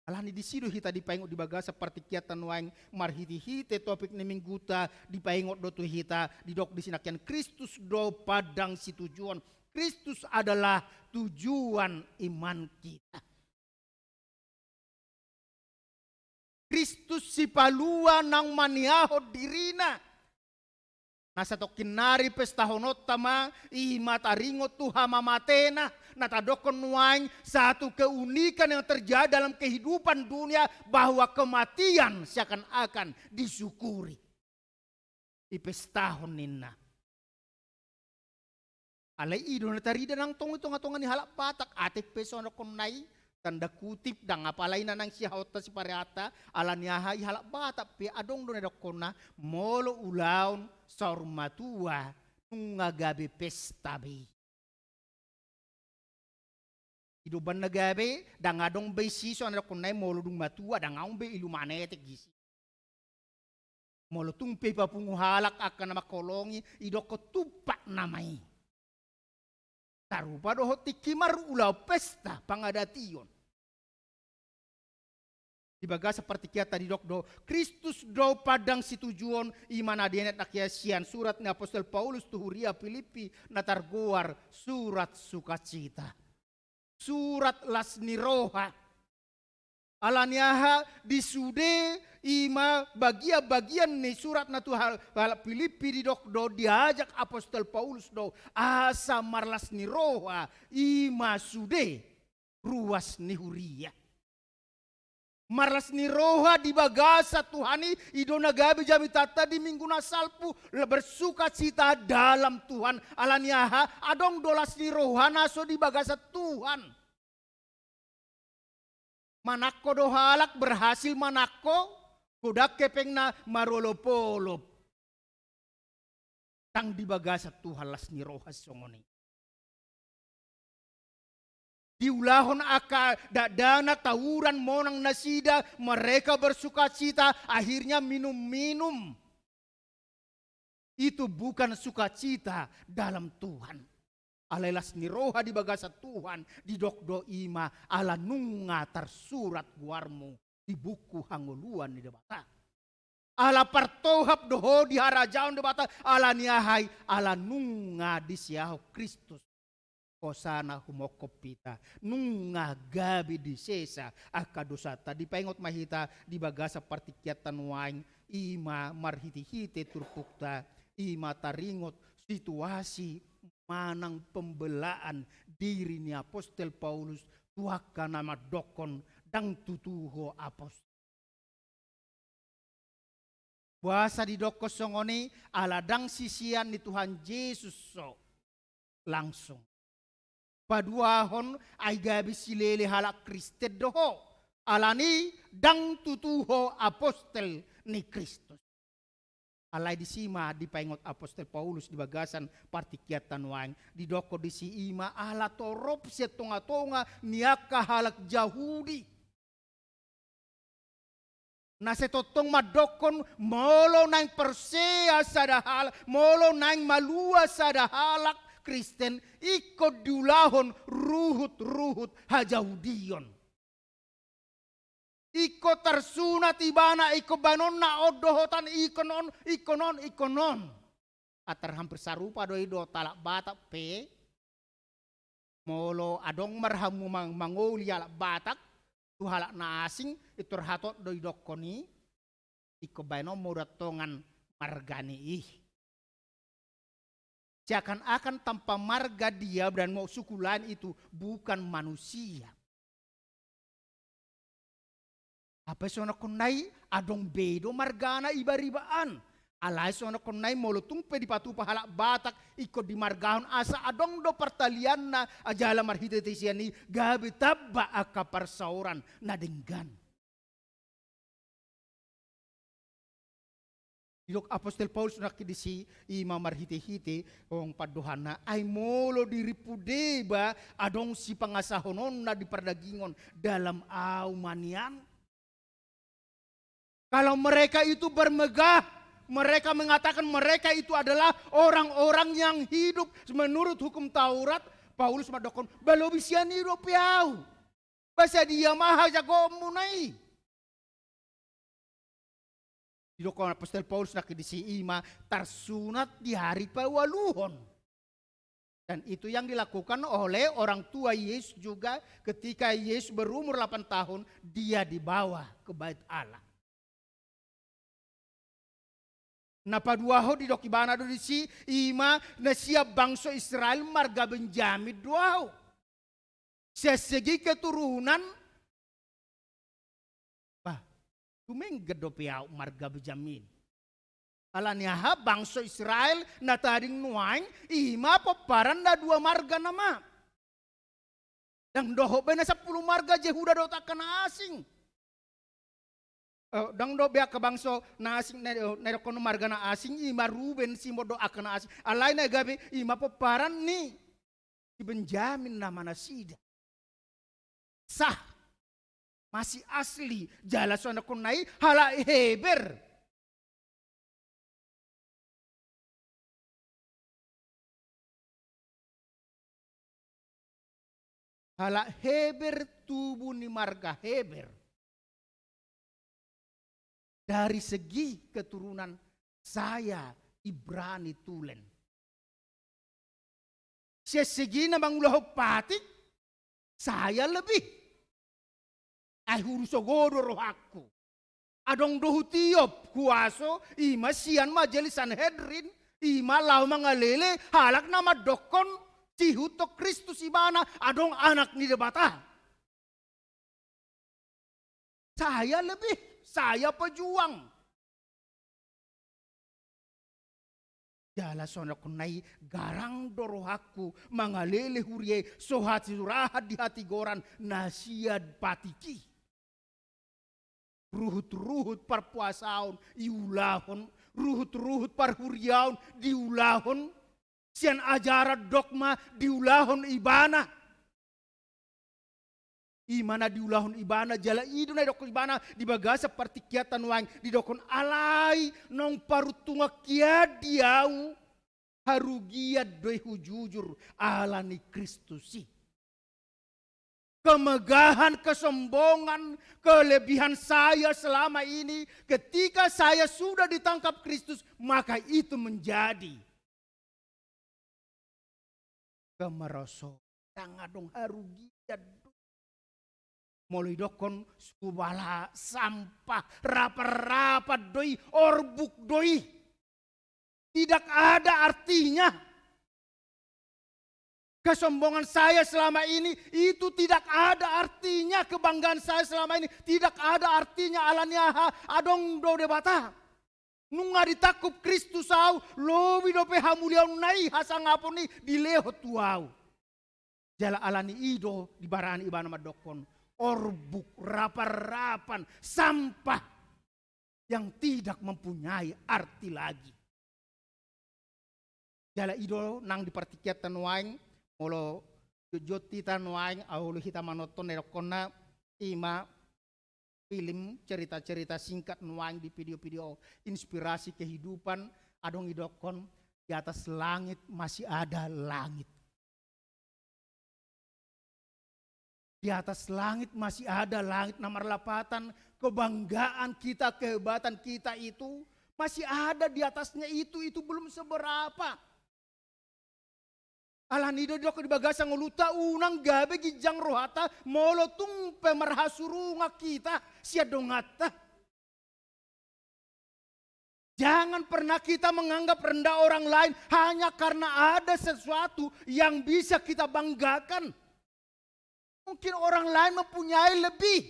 Alani disi do hita dipaingot di bagasan partingkianta nuaeng marhite-hite topik ni mingguta, dipaingot do tu hita, didok disi nangkin Kristus do pandang situjuon. Kristus adalah tujuan iman kita. Kristus sipalua naung maniahon dirina. Na satongkin nari pestahononta ma, i ma taringot tu hamamatena, na tadokkon nuaeng satu keunikan yang terjadi dalam kehidupan dunia bahwa kematian seakan-akan disyukuri. Dipestahon ninna. Alai i do na tarida nang tong i tonga-tonga ni halak Batak, atik pe songon na didokkon nai, tanda kutip, ndang apala i na naeng sihaonta sipareanta, alani aha i halak Batak pe adong do na didokkonna, molo ulaon saur matua, nunga gabe pesta be i. I do umbahen na gabe, ndang adong be isi songon na didokkon nai molo dung matua, ndang adong be ilu manetek isi. Molo tung pe ipapungu halak angka na mangholongi, didokkon tumpak nama i. Sarupa dohot tingki marulaon pesta pangadation. Di bagasan partingkianta didok do, Kristus do pandang situjuon, i ma na dienet nangkin sian surat ni apostel Paulus tu huria Pilippi na targoar surat sukacita. Surat las ni roha. Alani aha? Di sude i ma bagian-bagian ni suratna tu hal-, halak Pilippi didok do, diajak apostel Paulus do asa marlas ni roha, i ma sude ruas ni huria. Marlas ni roha di bagasan Tuhan i, i do na gabe jamitanta di minggu na salpu, la-, bersukacita dalam Tuhan. Alani aha? Adong do las ni roha na so di bagasan Tuhan. Manangko do halak berhasil manangko, godang hepengna marolop-olop. Ndang di bagasan Tuhan las ni roha songon i. Diulahon angka dakdanak, tawuran, monang nasida, mereka bersukacita, akhirnya minum-minum. Itu bukan sukacita dalam Tuhan. Alai las ni roha di bagasan Tuhan, didok do i ma ala nunga tarsurat goarmu di buku hangoluan ni Debata. Ala partohap do ho di harajaon Debata, alani aha i? Ala nunga disiahon Kristus hosana humophop hita, nunga gabe disesa angka dosanta. Dipaingot ma hita di bagasan partingkianta nuaeng, i ma marhite-hite turpukta, i ma taringot situasi manang pembelaan diri ni apostel Paulus tu angka na mandokkon ndang tutu ho apostel. Boasa didokkon songon i? Ala ndang sisean ni Tuhan Jesus ho langsung. Paduahon, ai gabe silele halak Kristen do ho. Alani ndang tutu ho apostel ni Kristus. Alai disi ma dipaingot apostel Paulus di bagasan partingkianta nuaeng, didokkon disi i ma ala torop sian tonga-tonga ni angka halak Jahudi. Na sai tongtong mandokkon molo naeng porsea sada halak, molo naeng malua sada halak Kristen, ingkon diulahon ruhut-ruhut hajahudion. Ingkon tarsunat ibana, ingkon baenonna on dohotan, ingkon on, ingkon on, ingkon on. Antar hampir sarupa do i dohot halak Batak pe, molo adong marhamu mang-, mangoli halak Batak tu halak na asing, pintor hatop do idokkon i, ingkon baenon ma uda tongan margani i. Seakan-akan tanpa marga dia dan mau suku lain itu bukan manusia. Hape sonangkon nai adong be do margana iba-ribaan. Alai sonangkon nai molo tung pe dipatupa halak Batak ingkon dimargahon asa adong do partalianna, jala marhite-hite sian i gabe tamba angka parsaoran na denggan. Didok apostel Paulus nangkin disi, i ma marhite-hite, hong pandohanna, ai molo dirimpu deba adong sipangasahononna di pardagingon, dalam au ma nian. Kalau mereka itu bermegah, mereka mengatakan mereka itu adalah orang-orang yang hidup menurut hukum Taurat, Paulus mandokkon, ba lobi sian i dope au. Ba sadia ma hajagoonmuna i? Didokkon apostel Paulus nangkin disi i ma tarsunat di hari paualuhon. Dan itu yang dilakukan oleh orang tua Yesus juga ketika Yesus berumur delapan tahun, dia dibawa ke Bait Allah. Na paduahon didok ibana do disi, i ma na sian bangso Israel marga Benjamin do au. Sian segi keturunan, bah, dumenggan dope au marga Benjamin. Alani aha? Bangso Israel na tading nuaeng, i ma pomparan na dua marga nama. Ndang dohot be na sampulu marga Jehuda dohot angka na asing. Eh, ndang dohot be angka bangso na asing, na, na idokkon marga na asing, i ma Ruben, Simon dohot angka na asing. Alai na gabe, i ma pomparan ni si Benjamin nama nasida. Sah. Masih asli. Jala sonangkon nai halak Heber. Halak Heber, tubu ni marga Heber. Dari segi keturunan saya Ibrani tulen. Sian segi na mangulahon patik, saya lebih. Ai hurus sogo do rohangku. Adong do hutiop huaso, i ma sian majelis Sanhedrin, i ma laho mangalele halak na mandokkon siihuthon Kristus ibana adong Anak ni Debata. Saya lebih, saya pejuang. Jala sonangkon nai garang do rohangku mangalele huria i so hasurahan di hatigoran na sian patik i. Ruhut-ruhut parpuasaon diulahon, ruhut-ruhut parhuriaon diulahon, sian ajaran dogma diulahon ibana. I ma na diulahon ibana, jala i do na didokkon ibana di bagasan partingkianta nuaeng, didokkon alai naung paruntungan hian di ahu, harugian do i hujujur ala ni Kristus i. Kemegahan, kesombongan, kelebihan saya selama ini, ketika saya sudah ditangkap Kristus, maka itu menjadi kemerosotan. Ndang adong harugian do. Molo didokkon subala sampah, rapat-rapat do i, orbuk do i. Tidak ada artinya. Kesombongan saya selama ini itu tidak ada artinya, kebanggaan saya selama ini tidak ada artinya, alani aha? Adong do Debata. Nunga ditangkup Kristus ahu, lobi dope hamuliaonna i, hasangapon i dilehon tu ahu. Jala alani i do dibarani ibana mandokkon, orbuk, rapat-rapat, sampah. yang tidak mempunyai arti lagi. Jala i do nang di partingkianta nuaeng, molo jotjot hita nuaeng, ahu olo hita manonton, na didokkonna ima film cerita-cerita singkat nuaeng di video-video inspirasi kehidupan, adong didokkon, di atas langit masih ada langit. Di atas langit masih ada langit na marlapatan, kebanggaan kita, kehebatan kita itu masih ada di atasnya itu, itu belum seberapa. Alani i do didok di bagasan ngolunta, unang gabe ginjang rohanta molo tung pe marhasurungan hita sian donganta. Jangan pernah kita menganggap rendah orang lain hanya karena ada sesuatu yang bisa kita banggakan. Mungkin orang lain mempunyai lebih.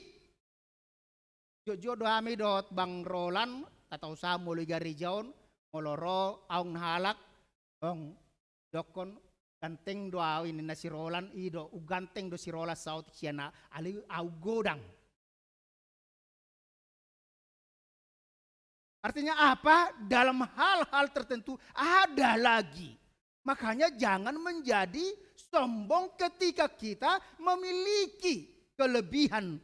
Jotjot do hami dohot Bang Roland, tatahu sa molo di gareja on, molo ro aung na halak, ong, dokkon, ganteng do ahu, ninna si Roland, i do, ung ganteng do si Roland saotik sian ahu, alai ahu godang. Artinya apa? Dalam hal-hal tertentu ada lagi. Makanya jangan menjadi sombong ketika kita memiliki kelebihan.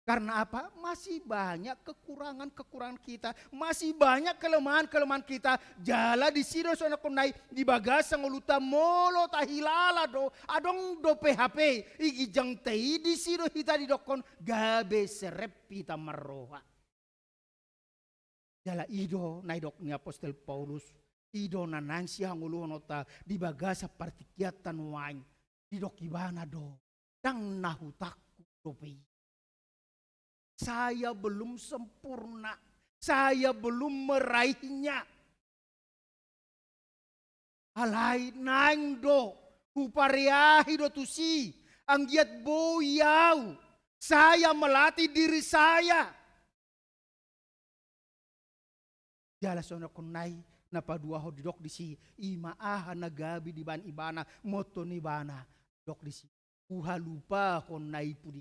Karena apa? Masih banyak kekurangan-kekurangan kita, masih banyak kelemahan-kelemahan kita. Jala disi do songon na i, di bagasan ngolunta molo tahilala do, adong do P H P, i ginjangta i, disi do hita didokkon gabe serep hita marroha. Jala i do na didok ni apostel Paulus, i do na naeng sihangoluhononta di bagasan partingkianta nuaeng, didok ibana do, ndang na hutangkup dope i. Saya belum sempurna, saya belum meraihnya. Alai naeng do hupareahi do tusi, anggiat boi ahu, saya melatih diri saya. Jala songon na i na paduahon didok disi, ima aha na gabe dibaen ibana, motto ni ibana, didok disi, huhalupahon na di pudi.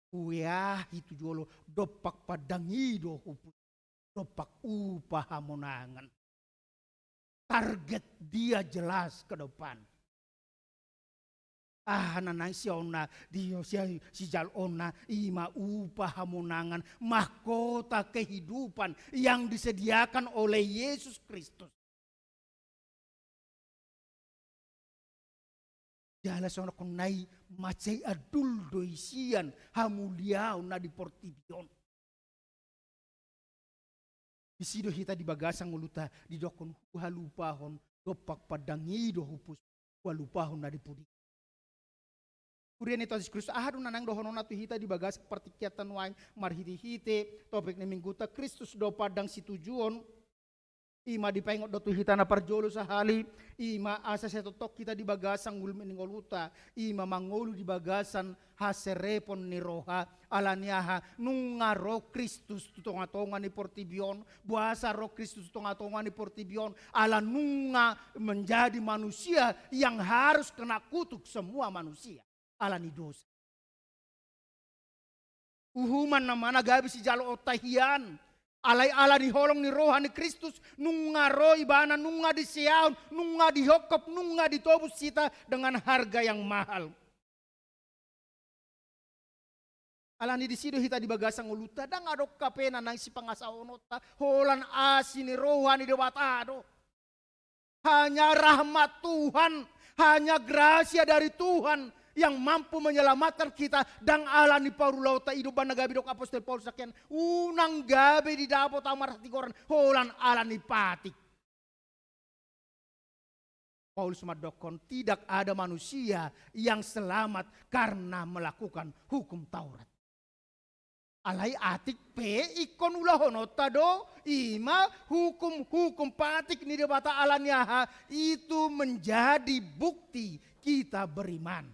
Hueahi tu jolo, dompak pandang i do hupu-, dompak upa hamonangan. Target dia jelas ke depan. Aha na naeng siaonna, di, si, sijaloonna, ima upa hamonangan, mahkota kehidupan yang disediakan oleh Yesus Kristus. Jala songon na i mansai andul do i sian hamuliaon na di portibi on. Disi do hita di bagasan ngolunta didokkon huhalupahon, dompak pandang i do hupus, huhalupahon na di pudi. Huria ni Tuhan Jesus Kristus, aha do na naeng dohononna tu hita di bagasan partingkianta nuaeng marhitehite topik ni minggunta Kristus do pandang situjuon. Ima dipaingot do tu hita na parjolo sahali, ima asa sai tongtong hita di bagasan ngolu ni ngolunta, ima mangolu di bagasan haserepon ni roha, alani aha, nunga ro Kristus tu tongatonga ni portibi on. Boasa ro Kristus tu tongatonga ni portibi on? Ala nunga menjadi manusia yang harus kena kutuk semua manusia. Alani dosa. Uhuman nama na gabe sijaloonta hian. Alai ala ni holong ni roha ni Kristus, nunga ro ibana, nunga diseaon, nunga dihongkop, nunga ditobus hita dengan harga yang mahal. Alani disi do hita di bagasan ngolunta, ndang adong hape na naeng sipangasahononta, holan asi ni roha ni Debata do. Hanya rahmat Tuhan, hanya grasia dari Tuhan yang mampu menyelamatkan kita. Ndang ala ni parulaonta. I do umbahen na gabe didok apostel Paulus nangkin, unang gabe didapot ahu marhatigoran holan ala ni patik. Paulus mandokkon, tidak ada manusia yang selamat karena melakukan hukum Taurat. Alai atik pe ingkon ulahononta do, ima hukum-hukum patik ni Debata, alani aha, itu menjadi bukti kita beriman.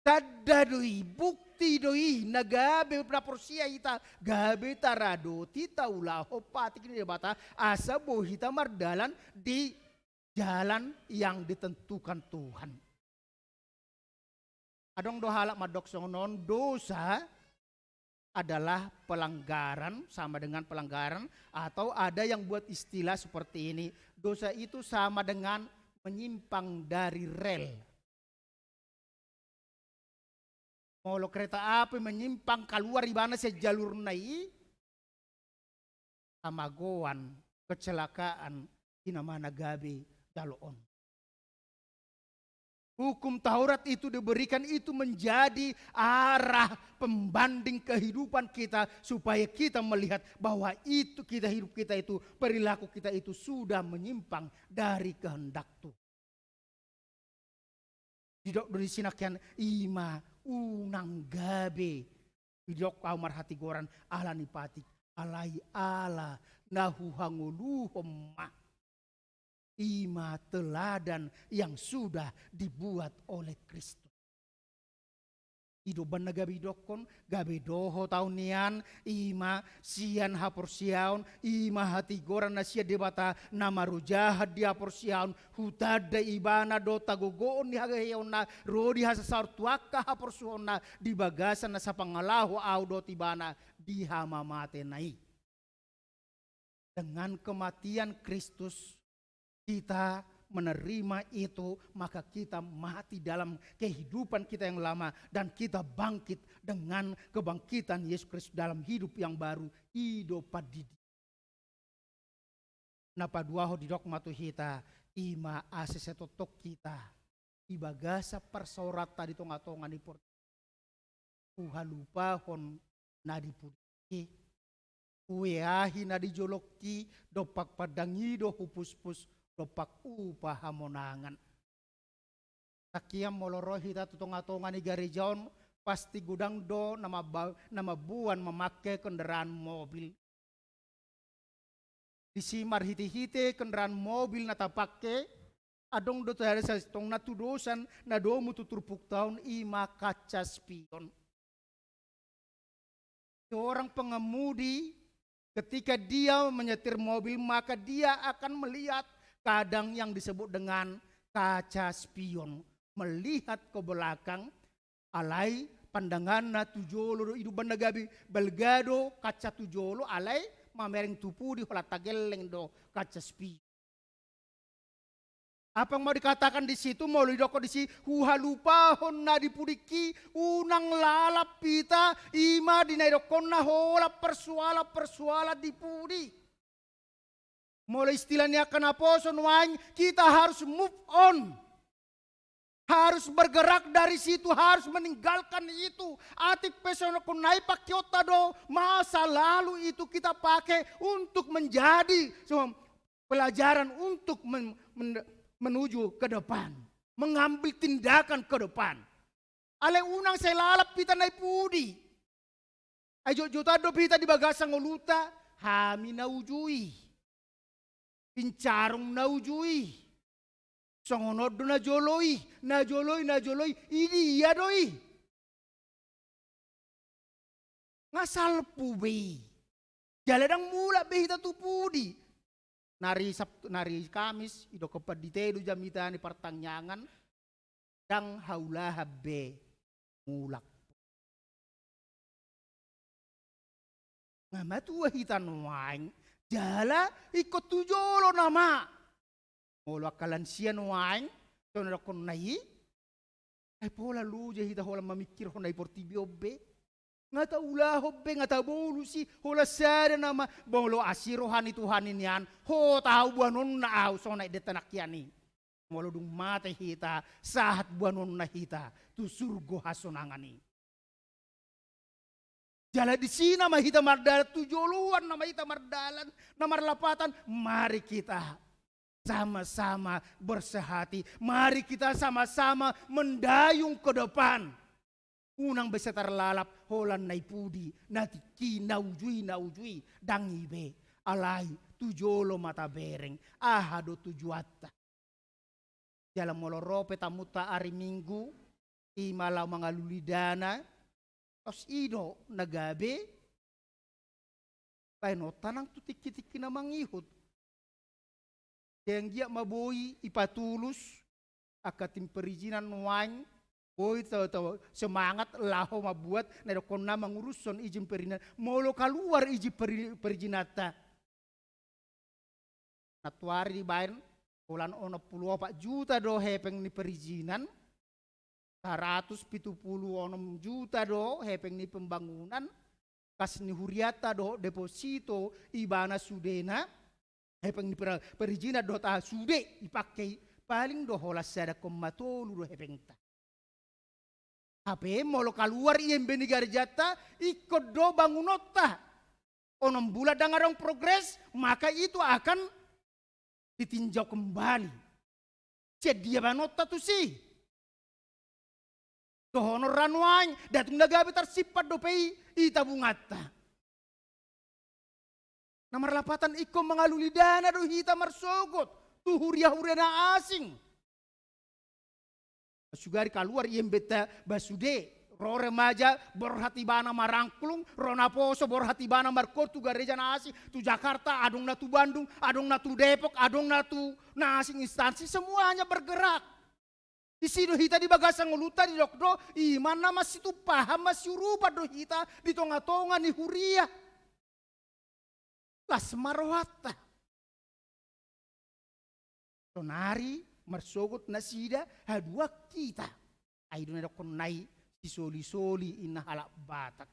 Tanda do i, bukti do i, na gabe na porsea hita, gabe taradoti taulahon patik ni Debata, asa boi hita mardalan di jalan yang ditentukan Tuhan. Adong do halak mandok songon on, dosa adalah pelanggaran, sama dengan pelanggaran, atau ada yang buat istilah seperti ini, dosa itu sama dengan menyimpang dari rel. Molo kereta api menyimpang, kaluar ibana sian jalurna i, hamagoan, kecelakaan, i nama na gabe jaloon. Hukum Taurat itu diberikan, itu menjadi arah pembanding kehidupan kita, supaya kita melihat bahwa itu kita, hidup kita itu, perilaku kita itu sudah menyimpang dari kehendak Tuhan. Didok do disi nangkin, i ma unang gabe. Didok ahu marhatigoran, ala ni patik, alai ala na huhangoluhon ma. I ma teladan yang sudah dibuat oleh Kristus. I do umbahen na gabe didokkon, gabe dohot ahu nian, i ma sian haporseaon, i ma hatigoran na sian Debata, na marojahan di haporseaon, hutanda ibana dohot hagogoon ni haheheonna, ro di hasasaor tu angka haporsuhonna, di bagasan na sapangalaho ahu dohot ibana, di hamamatena i. Dengan kematian Kristus, kita menerima itu, maka kita mati dalam kehidupan kita yang lama, dan kita bangkit dengan kebangkitan Yesus Kristus dalam hidup yang baru, i do pandidi. Na paduahon didok ma tu hita, i ma asa sai tongtong hita di bagasan parsaoranta di tongatonga ni portibi, huhalupahon na di pudi i, hueahi na di jolongki, dompak pandang i do hupuspus, dompak upa hamonangan. Nangkin molo ro hita tu tongatonga ni gareja on, pasti godang do na mamba-, na mamboan mamake kendaraan mobil. Disi marhitehite kendaraan mobil na tapake, adong do tanda sasintongna tudosan na domu tu turpukta on, i ma kaca spion. Seorang pengemudi, ketika dia menyetir mobil, maka dia akan melihat kadang yang disebut dengan kaca spion, melihat ke belakang, alai pandanganna tu jolo do, i do umbahen na gabe balga do kaca tu jolo, alai mamereng tu pudi holan tagelleng do kaca spion. Apa yang mau dikatakan di situ? Molo didokkon disi, huhalupahon na di pudingki, unang lalap hita, i ma di na didokkonna holan parsoalan-parsoalan di pudi. Molo istilah ni angka naposo nuaeng, kita harus move on. Harus bergerak dari situ, harus meninggalkan itu. Atik pe songon on, na i pakeonta do masa lalu itu kita pakai untuk menjadi so-, pelajaran untuk men-, men-, menuju ke depan, mengambil tindakan ke depan. Alai unang sai lalap hita na di pudi. Ai jotjotan dope hita di bagasan ngolunta, hami na uju i. Pincarung na uju i. Songon on do na jolo i, na jolo i, na jolo i, i dia do i. Nga salpu be i. Jala ndang mulak be hita tu pudi. Nari Sabtu, nari Kamis, didokkon pandita i do jamita ni partangiangan, ndang haulahan be mulak. Nga matua hita nuaeng, jala ingkon tu jolo nama. Molo angka lansia nuaeng, songon na didokkonna i, ai pola loja hita holan mamingkirhon na di portibi on be. Nga taulahon be, nga tabolus i, holan sada nama. Molo asi roha ni Tuhan i nian, hot ahu boanonna ahu, songon na endenta nangkin i. Molo dung mate hita, sahat boanonna hita tu surgo hasonangan i. Jala disi nama hita mardalan, tu joloan nama hita mardalan, na marlapatan, mari kita sama-sama bersehati, mari kita sama-sama mendayung ke depan. Unang be sai tarlalap holan na di pudi, na tingki, na uju i, na uju i, ndang i be. Alai tu jolo ma tabereng, aha do tujuanta. Jala molo ro pe tamunta ari Minggu, i ma laho mangalului dana, tos i do na gabe baenonta nang tu tingki-tingki na mangihut. Sai anggiat ma boi ipatulus angka tim perizinan nuaeng, Boi tau, tau semangat laho mambuat na didokkonna mangurushon izin perizinan. Molo kaluar izin peri-, perizinanta. Nantuari dibaen holan onom pulu opat juta do hepeng ni perizinan, saratus pitu pulu onom juta do hepeng ni pembangunan, kas ni hurianta dohot deposito ibana sudena, hepeng ni per-, perizinan dohot aha sude dipake i, paling do holan sada koma tolu do hepengta. Hape molo kaluar I M B ni garejanta, ingkon do bangunonta. Onom bulan ndang adong progres, maka itu akan ditinjau kembali. Sian dia banonta tusi? Dohonon ra nuaeng, ndang tung na gabe tarsimpan dope i, i tabunganta. Na marlapatan ingkon mangalului dana do hita marsogot tu huria-huria na asing. Sugari kaluar I M B-ta, ba sude, ro remaja borhat ibana marangklung, ro naposo borhat ibana markoor tu gareja na asing, tu Jakarta, adong na tu Bandung, adong na tu Depok, adong na tu na asing instansi, semuanya bergerak. Disi do hita di bagasan ngolunta didok do, i ma na masitumpahan, masiurupan do hita di tonga-tonga ni huria. Las ma rohanta. Sonari marsogot nasida haduan hita. Ai do na didokkon nai sisoli-soli inna halak Batak.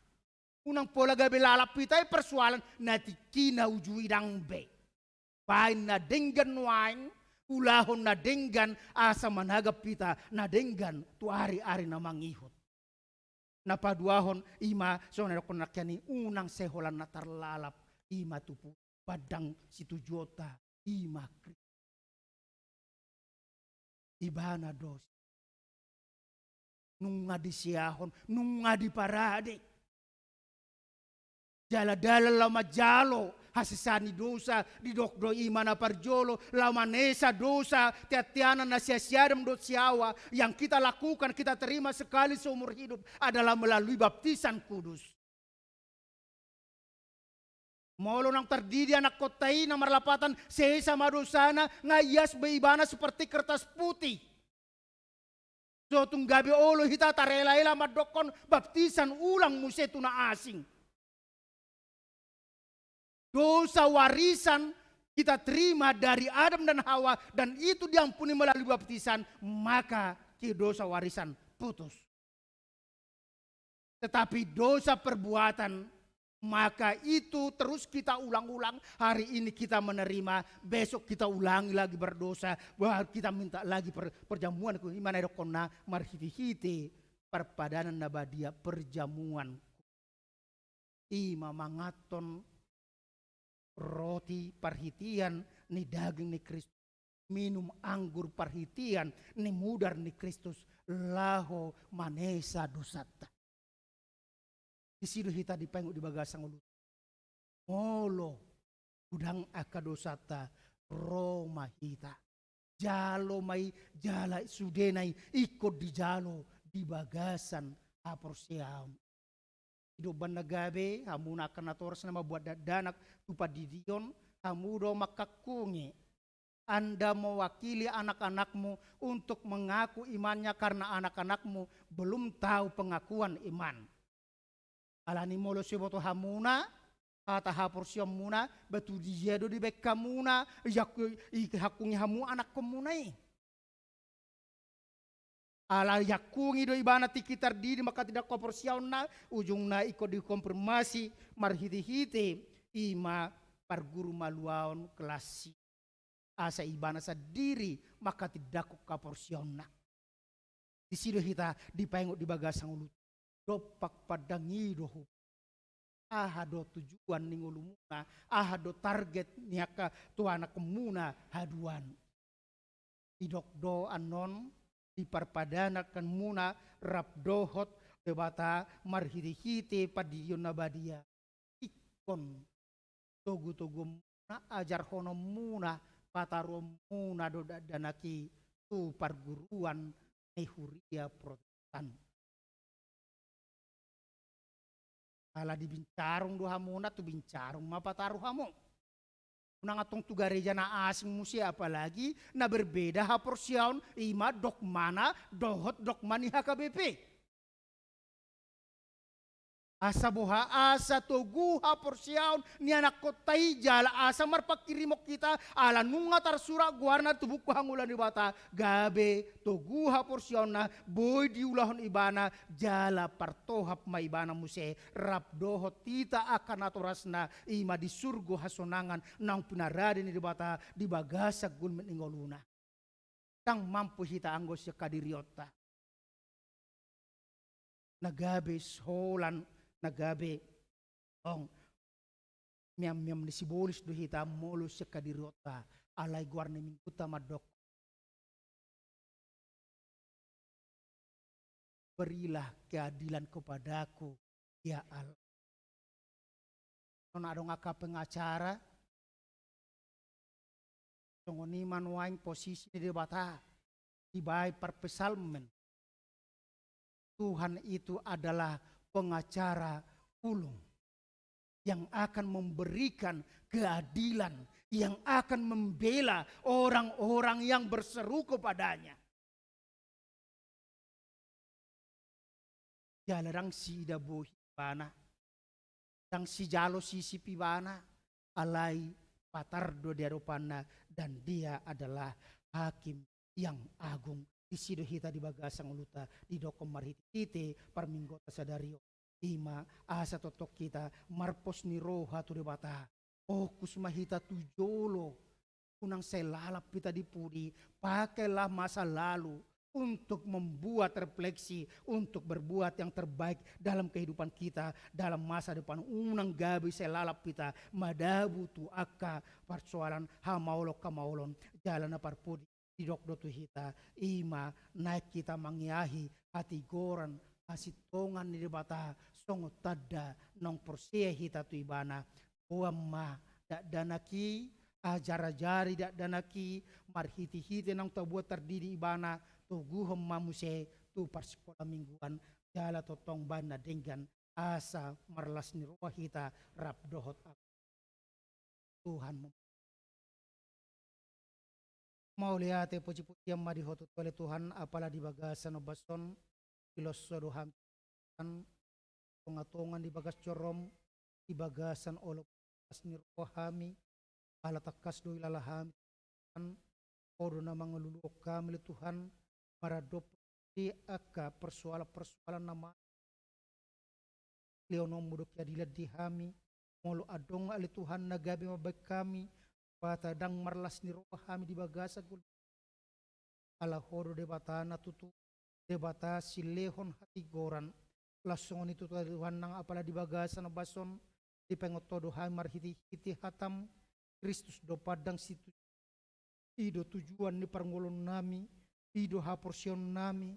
Unang pola gabe lalap hita i persoalan na tingki na uju i, ndang be. Baen na denggan nuaeng, ulahon na denggan asa managap hita na denggan tu ari-ari na mangihut. Na paduahon i ma songon na didokkon nangkin i, unang sai holan na tarlalap, i ma tutu pandang situjuonta, i ma Kristus. Ibana do nunga diseahon, nunga diparade. Jala dalan laho manjalo hasesaan ni dosa, didok do i ma na parjolo, laho manesa dosa, teanteanan na sia-sia Adam dohot si Hawa, yang kita lakukan, kita terima sekali seumur hidup adalah melalui baptisan kudus. Molo naung tardidi anakkonta i, na marlapatan sesa ma dosana, nga ias be ibana seperti kertas putih. So tung gabe olo hita tarela-ela mandokkon baptisan ulang muse tu na asing. Dosa warisan kita terima dari Adam dan Hawa, dan itu diampuni melalui baptisan, maka ke dosa warisan putus. Tetapi dosa perbuatan, maka itu terus kita ulang-ulang. Hari ini kita menerima, besok kita ulangi lagi berdosa, baru kita minta lagi per-, perjamuan. I ma na didokkonna marhite-hite parpadanan na badia, perjamuan. I ma manganhon roti parhitean ni daging ni Kristus, minum anggur parhitean ni mudar ni Kristus, laho manesa dosanta. Disi do hita dipaingot di bagasan ngolunta. Molo godang angka dosanta, ro ma hita. Jalo ma i, jala sudena i ingkon dijalo di bagasan haporseaon. I do umbahen na gabe, hamu na angka natoras na mambuat dakdanak tu pandidion, hamu do manghangkungi. Anda mewakili anak-anakmu untuk mengaku imannya karena anak-anakmu belum tahu pengakuan iman. Alani molo so diboto hamuna hata haporseaonmuna, ba tu dia do dibaen hamuna, iangku-, ihangkungi hamu anakkonmuna i. Ala iangkungi do ibana tingki tardidi manghatindanghon haporseaonna, ujungna ingkon dikonfirmasi marhite-hite i ma parguru maluaon kelas i. Asa ibana sandiri manghatindanghon haporseaonna. Disi do hita dipaingot di bagasan ngolunta. Dompak pandang i do hukum. Aha do tujuan ni ngolumuna, aha do target ni angka tu anakkonmuna haduan. Didok do annon di parpadananmuna rap dohot Debata marhite-hite pandidion na badia. Ingkon togu-toguonmuna, ajarhononmuna, pataruonmuna do dakdanak i tu parguruan ni huria Protestan. Ala di Bincarung do hamuna, tu Bincarung ma pataru hamu. Unang antong tu gareja na asing muse, apalagi na berbeda haporseaon, i ma dogmana dohot dogma ni H K B P. Asa boha? Asa togu haporseaon ni anakkonta i jala asa marpanghirimon hita, ala nunga tarsurat goarna tu buku hangoluan ni Debata, gabe togu haporseaonna, boi diulahon ibana, jala partohap ma ibana muse rap dohot hita angka natorasna, i ma di surgo hasonangan naung pinarade ni Debata di bagasan gulmit ni ngoluna. Ndang mampu hita anggo sian hadirionta. Na gabe holan, na gabe, ong, miammiam ni sibolis do hita molo sian hadirionta, alai goar ni minggunta mandok: Berilah keadilan kepadaku, ya Allah. Songon adong angka pengacara, songon i ma nuaeng posisi ni Debata dibaen parpsalmen. Tuhan itu adalah pengacara ulung yang akan memberikan keadilan, yang akan membela orang-orang yang berseru kepada-Nya. Jala ndang siida bohi ibana, ndang sijalo sisip ibana, alai patar do di adopanna, dan Dia adalah Hakim yang Agung. Disi do hita di bagasan ngolunta didokkon marhitehite parmingguonta sadari on. I ma asa tongtong hita marpos ni roha tu Debata. Fokus ma hita tu jolo. Unang sai lalap hita di pudi, pakailah masa lalu untuk membuat refleksi, untuk berbuat yang terbaik dalam kehidupan kita, dalam masa depan. Unang gabe sai lalap hita madabu tu angka parsoalan hamaolon-hamaolon. Jala na parpudi, didok do tu hita, i ma naeng hita mangeahi hatigoran, hasintongan ni Debata, songon tanda naung porsea hita tu Ibana. Boan ma dakdanak i, ajar-ajari dakdanak i, marhitehite naung taboan tardidi Ibana, toguhon ma muse tu parsikola mingguan, jala tongtong baen na denggan, asa marlas ni roha hita rap dohot Tuhan. Mauliate, puji-pujian ma di Ho Tuhan, ale Tuhan, apala di bagasan ombas on, diloas Ho do hami, Tuhan, tonga-tonga di bagas joro-M, di bagasan olop las ni roha hami, ala tangkas do ilala hami, Tuhan, Ho do na mangaluluhon hami, ale Tuhan, maradophon di angka persoalan-persoalan na ma-, lehononmu do keadilan di hami, molo adong, ale Tuhan, na gabe mambahen hami, Debata, ndang marlas ni roha hami di bagasan gul-, ala Ho do Debata na tutu, Debata silehon hatigoran. Laos songon i tutu, ale Tuhan, nang apala di bagasan ombas on, dipaingot Ho do hami marhitehite hata-M, Kristus do pandang situ-, i do tujuan ni parngoluonnami, i do haporseaonnami,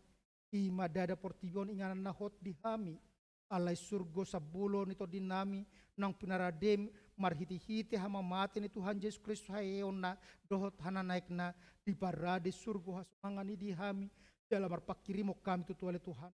i ma ndada portibi on inganan na hot di hami, alai surgo sambolo ni tondinami, naung pinarade-M marhitehite hamamate ni Tuhan Jesus Kristus, haheheonna dohot hananaekna, diparade surgo hasonangan i di hami, jala marpanghirimon hami tutu, ale Tuhan.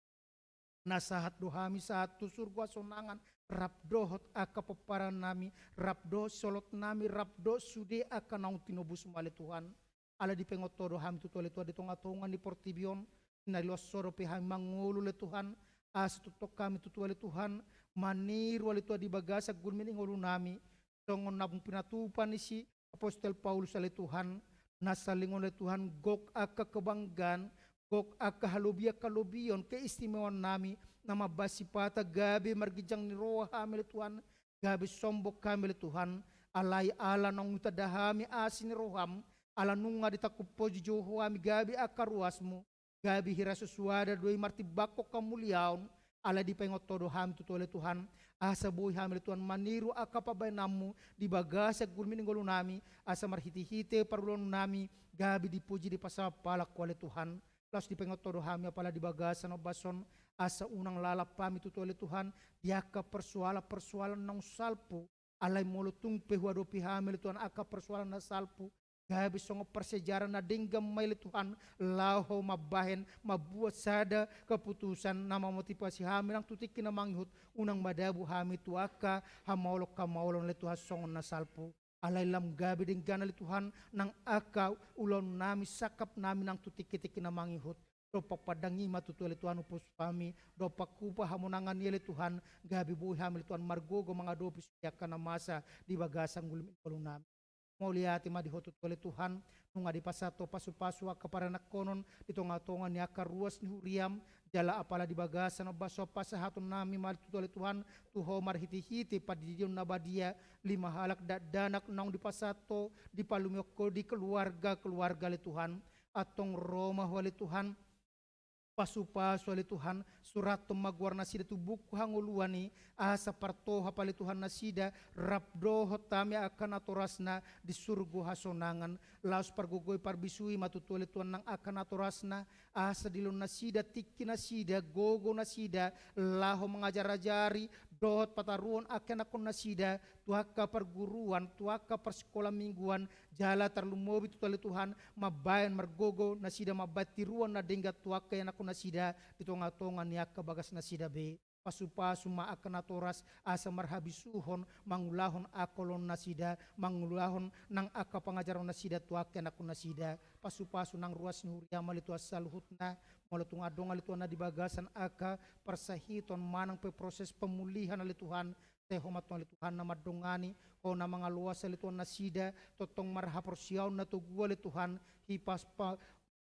Na sahat do hami sahat tu surgo hasonangan, rap dohot angka pomparangnami, rap dohot sisolhotnami, rap dohot sude angka naung tinobus-M, ale Tuhan. Ala dipaingot Ho do hami tutu, ale Tuhan, di tonga-tonga ni portibi on, na niloas Ho dope hami mangolu, ale Tuhan, asa tongtong hami tutu, ale Tuhan, maniru, ale Tuhan, di bagasan gulmit ni ngolunami, songon na bung pinatupa ni si Apostel Paulus, ale Tuhan, na saleleng on, ale Tuhan, gok angka kebanggaan, gok angka halobian-halobian, keistimewaannami, na mambahen sipata gabe marginjang ni roha hami, ale Tuhan, gabe sombong hami, ale Tuhan, alai ala naung hutanda hami asi ni roha-M, ala nunga ditangkup Ho, dijou Ho hami gabe angka ruas-Mu, gabe hira so suada do i martimbangkon hamuliaon, ala dipaingot Ho do hami tutu, ale Tuhan, asa boi hami, ale Tuhan, maniru angka pambahenanmu di bagasan gulmit ni ngolunami, asa marhitehite parulaonnami, gabe dipuji dipasampalak Ho, ale Tuhan. Laos dipaingot Ho do hami apala di bagasan ombas on, asa unang lalap hami tutu, ale Tuhan, di angka persoalan-persoalan naung salpu, alai molo tung pe huadopi hami, ale Tuhan, angka persoalan na salpu, gabe songon parsiajaran na denggan ma i, ale Tuhan, laho mambahen, mambuat sada keputusan na mamotivasi hami nang tu tingki na mangihut, unang madabu hami tu angka hamaolon-hamaolon, ale Tuhan, songon na salpu. Alai lam gabe denggan ale Tuhan nang angka ulaonnami, sangkapnami nang tu tingki-tingki na mangihut. Dompak pandang i ma tutu ale Tuhan umpasa hami, dompak hupa hamonangan i ale Tuhan, gabe boi hami ale Tuhan margogo mangadopi sude angka na masa di bagasan ngolu-, ngolunami. Mauliate ma di Ho tutu ale Tuhan, nunga dipasahat Ho pasu-pasu angka paranakhonon di tonga-tonga ni angka ruas ni huriam, jala apala di bagasan ombas on pasahatonnami ma tutu ale Tuhan, tu Ho marhite-hite pandidion na badia, lima halak dakdanak naung dipasahat Ho, dipalumehon Ho di keluarga-keluarga ale Tuhan. Antong ro ma Ho ale Tuhan, pasu-pasu ale Tuhan, surathon ma goarnasida tu buku hangoluan i, asa partohap ale Tuhan nasida, rap dohot hami angka natorasna di surgo hasonangan, laos pargogoi parbisui ma tutu ale Tuhan nang angka natorasna, asa dilehon nasida tingki nasida, gogo nasida, laho mangajar-ajari, dohot pataruhon angka ianakhon nasida, tu angka parguruan, tu angka parsikola mingguan, jala tarlumobi tutu ale Tuhan, mambahen margogo nasida mambahen tiruan na denggan tu angka ianakhon nasida, di tonga-tonga ni angka bagas nasida be. Pasu-pasu ma angka natoras, asa marhabisuhon, mangulahon angka ulaon nasida, mangulahon nang angka pangajaron nasida tu angka ianakhon nasida, pasu-pasu nang ruas ni huriam ale Tuhan saluhutna, molo tung adong ale Tuhan na di bagasan angka parsahiton manang pe proses pemulihan ale Tuhan, sai Ho ma tutu ale Tuhan na mandongani, Ho na mangaloas ale Tuhan nasida, tongtong marhaporseaon na togu ale Tuhan, hipas pa-,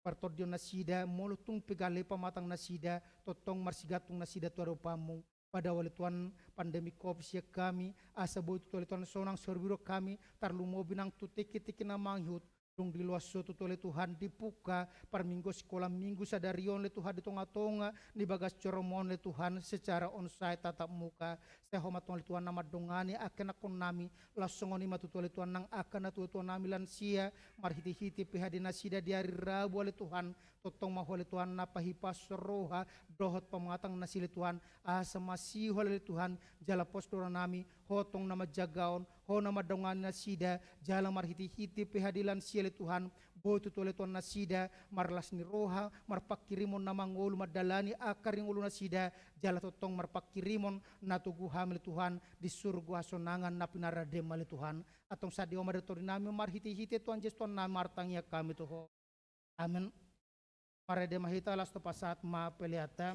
partondion nasida, molo tung pe gale pamatang nasida, tongtong marsigantung nasida tu adopanmu. Padao ale Tuhan pandemi covid sian hami, asa boi tutu ale Tuhan sonang soriburon hami, tarlumobi nang tu tingki-tingki na mangihut, dung diloas Ho tutu ale Tuhan, dibuka parmingguon sikola minggu sadari on ale Tuhan di tonga-tonga ni bagas joro-Mu on ale Tuhan secara onsite tatap muka. Sai Ho ma tutu ale Tuhan na mandongani angka ianakhonnami, laos songon i ma tutu ale Tuhan nang angka natua-tuanami lansia, marhite-hite P H D nasida di ari Rabu ale Tuhan, tongtong ma Ho ale Tuhan na pahipas roha dohot pamatang nasida ale Tuhan, asa masihol ale Tuhan, jala pos do rohanami, Ho tong na manjagaon, Ho na mandongani nasida, jala marhite-hite P H D lansia ale Tuhan, boi tutu ale Tuhan nasida, marlas ni roha, marpanghirimon na mangolu mandalani angka ari ngolu nasida, jala tongtong marpanghirimon na togu hami ale Tuhan, di surgo hasonangan na pinarade-Mu ale Tuhan. Antong sadia ma di torinami marhite-hite Tuhan Jesus Tuhannami martangiang hami tu Ho. Amen. Marende ma hita laos tapasahat ma peleanta.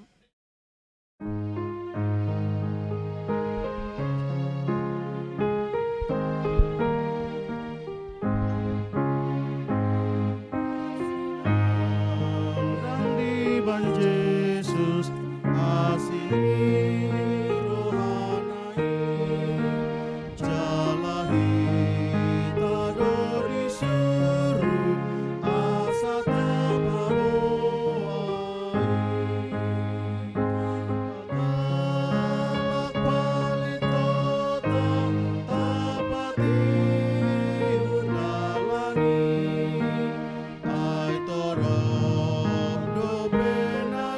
Nang dibahen Jesus asi ni rohana i. Jala hita do disuru asa tapaboa i. Halak palintotan tapatihur dalan i. Ai torop dope na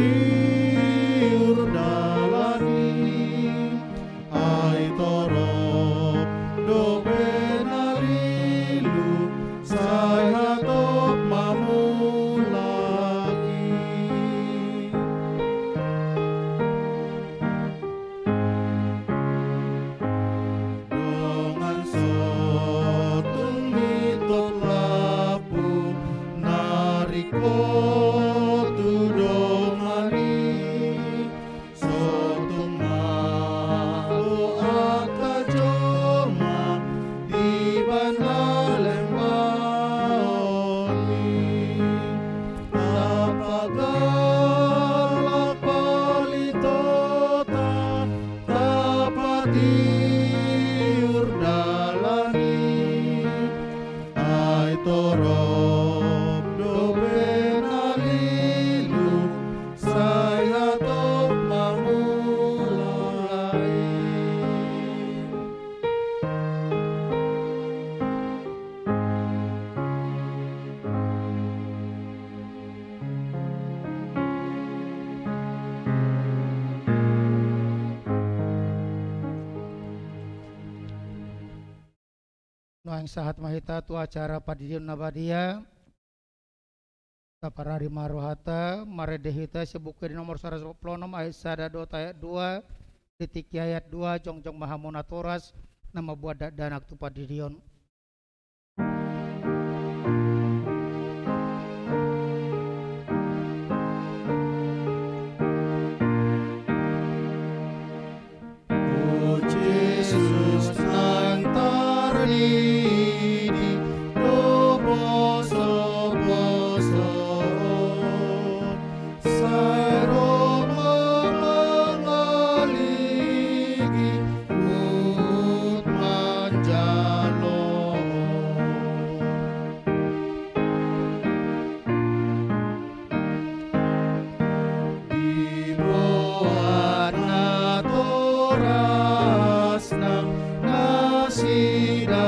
tiur dalan i, ai torop dope na lilu sai hatop mamulak i. Dongan, so tung mitop lambung na ringkot tu dongan i, so tung mago angka jolma dibahen halembaon i. Tapagalak palintonta, tapatiur dalan i, ai torop dope na lilu sai hatop mamulak i. Nuaeng sahat ma hita tu acara pandidion na badia. Taparadi ma rohanta, marende hita sian Buku Ende nomor saratus opat pulu onom ayat sada dohot ayat dua, di tingki ayat dua, jongjong ma hamu natoras, na mamboan dakdanak tu pandidion. O Jesus, naeng tardidi do posoposo on, sai ro ma mangaligi huhut manjalo. Diboan natorasna nasida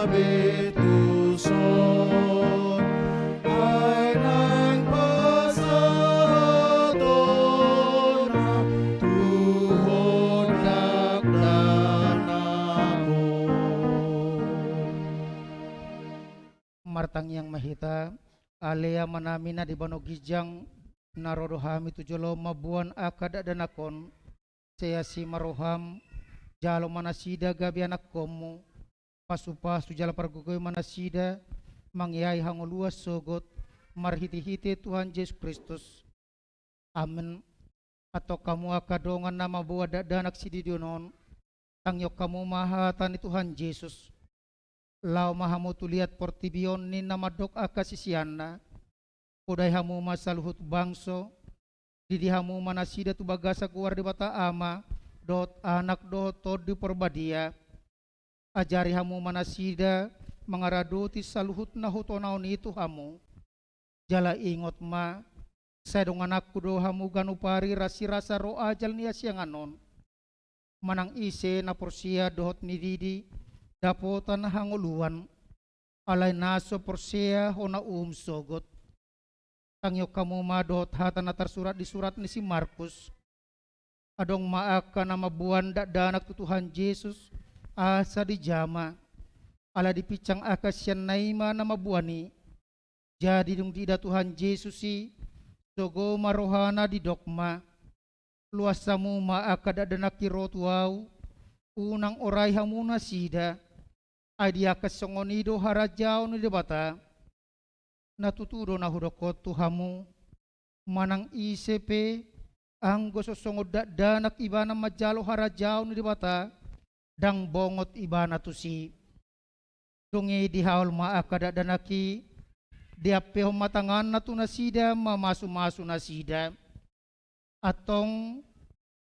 be tuson, ai naeng pasahatonna tu ho dakdanak on. Martangiang ma hita. Ale Amanami na di banua ginjang, na ro do hami tu joloM mamboan angka dakdanak on, sai asi ma rohaM, jalo ma nasida gabe anakkonMu, pasupasu jala pargogoi ma nasida, mangeahi hangoluan sogot, marhitehite Tuhan Jesus Kristus. Amen. Antong hamu angka dongan na mamboan dakdanak sididion on, tangihon hamu ma hata ni Tuhan Jesus. Laho ma hamu tu liat portibi on ninna mandok angka siseanna. Podai hamu ma saluhut bangso, didi hamu ma nasida tu bagasan goar Debata Ama, dohot Anak dohot Tondi Parbadia. Ajari hamu ma nasida mangaradoti saluhut na hutonaon i tu hamu. Jala ingot ma, sai dongananku do hamu ganup ari rasirasa ro ajal ni hasiangan on. Manang ise na porsea dohot nididi, dapotan hangoluan, alai na so porsea hona uhum sogot. Tangihon hamu ma dohot hata na tarsurat di surat ni si Markus. Adong ma angka na mamboan dakdanak tu Tuhan Jesus, asa dijama. Alai dipinsang angka siseanna i ma na mamboan i. Jadi dung diida Tuhan Jesus i, sogo ma rohana, didok ma: Luas hamu ma angka dakdanak i ro tu Ahu, unang orai hamu nasida, ai di angka songon i do harajaon ni Debata. Na tutu do na hudok on tu hamu, manang ise pe, anggo so songon dakdanak ibana manjalo harajaon ni Debata, ndang bongot ibana tusi. Dung i dihaol ma angka dakdanak i, diampehon ma tanganna tu nasida mamasumasu nasida. Antong,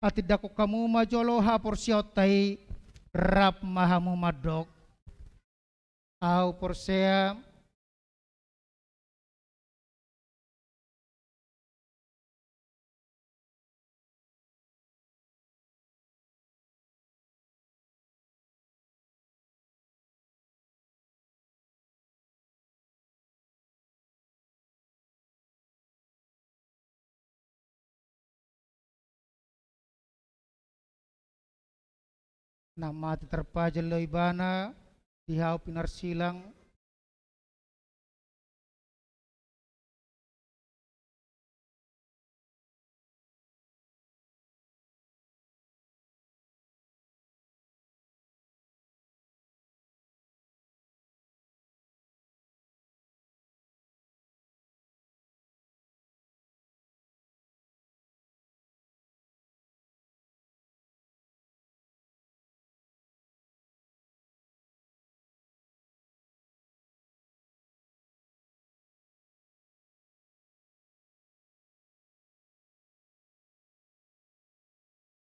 hatindangkon hamu ma jolo haporseaonta i, rap ma hamu mandok: Ahu porsea. Na mate tarpajal do ibana di hau pinarsilang.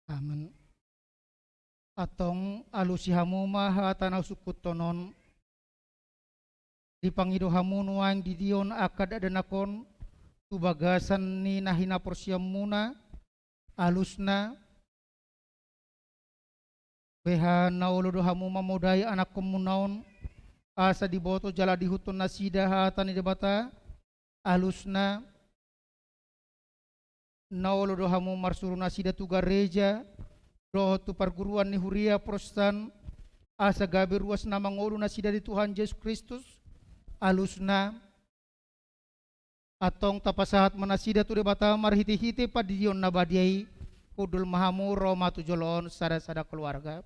Amen. Antong alusi hamu ma hata na husungkunhon on. Dipangido hamu nuaeng di dia on angka dakdanak on tu bagasan ni na hinaporseaonmuna, alusna, beha na olo do hamu mamodai anakkonmuna on, asa diboto jala diihuthon nasida hata ni Debata, alusna, na olo do hamu marsuru nasida tu gareja dohot tu parguruan ni huria Protestan, asa gabe ruas na mangolu nasida di Tuhan Jesus Kristus, alusna, antong tapasahat ma nasida tu Debata marhitehite pandidion na badia i. Hundul ma hamu, ro ma tu jolo on sada-sada keluarga.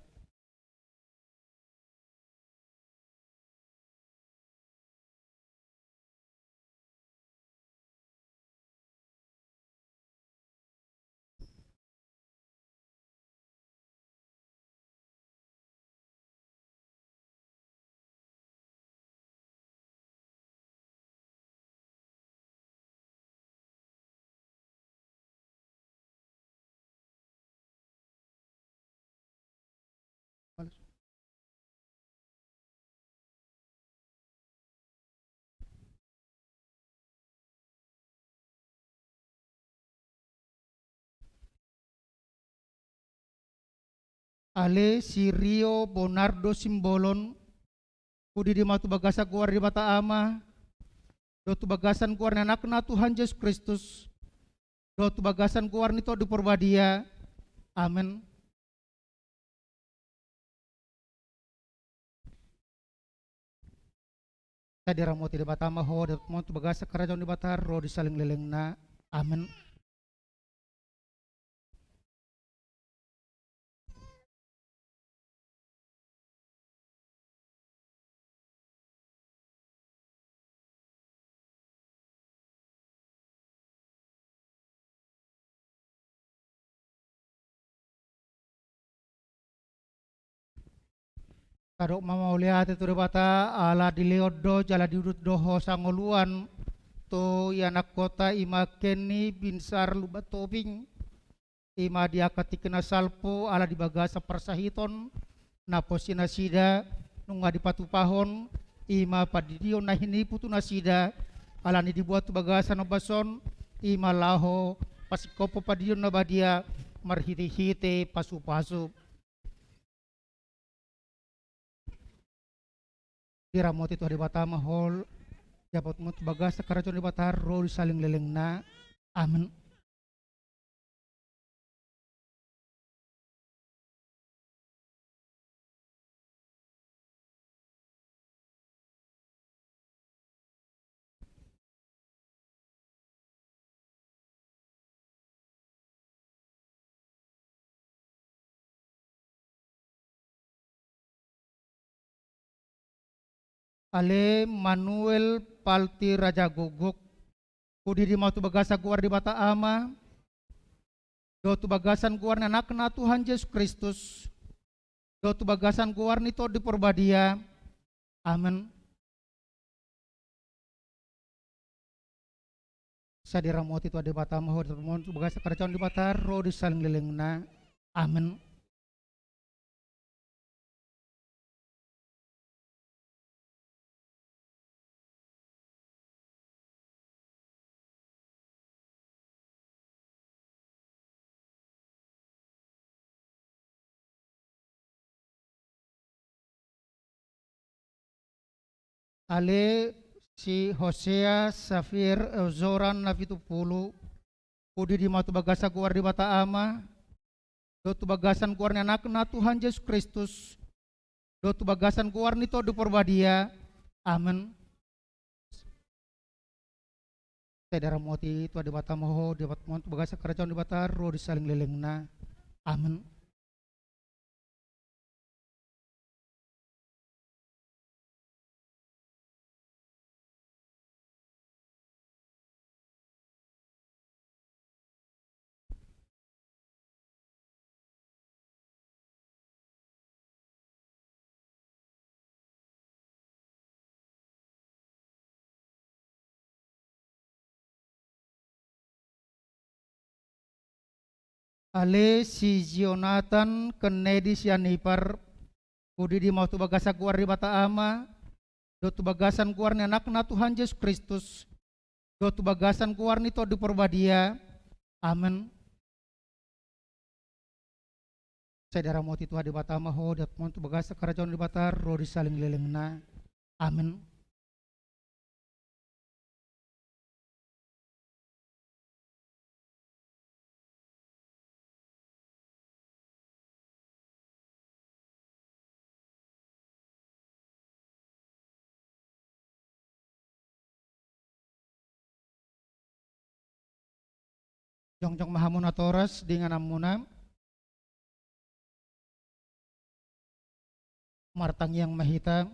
Ale si Rio Bonardo Simbolon, hudidi ma tu bagasan goar ni Debata Ama, dohot tu bagasan goar ni Anakna Tuhan Jesus Kristus, dohot tu bagasan goar ni Tondi Porbadia. Amen. Sai diramoti Debata ma ho, dapot ma ho tu bagasan harajaon ni Debata ro di saleleng-lelengna. Amen. Tadok ma mauliate tu Debata, ala dilehon do jala diudut do ho sangoluan tu ianakhonta, i ma angka ni Binsar Lumban Tobing, i ma di angka tingki na salpu, ala di bagasan parsahiton na pos ni nasida nunga dipatupahon, i ma pandidion na hinipu tu nasida, ala ni dibuat tu bagasan ombas on, i ma laho pasingkophon pandidion na badia marhite-hite pasu-pasu. Diramoti Tuhan Debata ma ho, dapot ma ho tu bagasan harajaon ni Debata ro di saleleng-lelengna. Amen. Ale Manuel Palti Raja Gogok, hudidi ma ho tu bagasan goar ni Debata Ama, dohot tu bagasan goar ni Anakna Tuhan Jesus Kristus, dohot tu bagasan goar ni Tondi Porbadia. Amen. Sai diramoti Tuhan Debata ma ho, dapot ma ho tu bagasan harajaon ni Debata ro di saleleng-lelengna. Amen. Ale si Hosea Safir Euzoran Napitupulu, hudidi ma ho tu bagasan goar ni Debata Ama, dohot tu bagasan goar ni Anakna Tuhan Jesus Kristus, dohot tu bagasan goar ni Tondi Parbadia. Amen. Sai diramoti Tuhan Debata ma ho, di bagasan harajaon ni Debata, ro di saleleng-lelengna. Amen. Ale si Jonatan Kennedy Sianipar, hudidi ma ho tu bagasan goar ni Debata Ama, dohot tu bagasan goar ni Anakna Tuhan Jesus Kristus, dohot tu bagasan goar ni Tondi Parbadia. Amen. Sai diramoti Tuhan Debata ma ho, di bagasan harajaon ni Debata, ro di saleleng-lelengna. Amen. Jongjong ma hamu natoras di ingananmuna. Martangiang ma hita.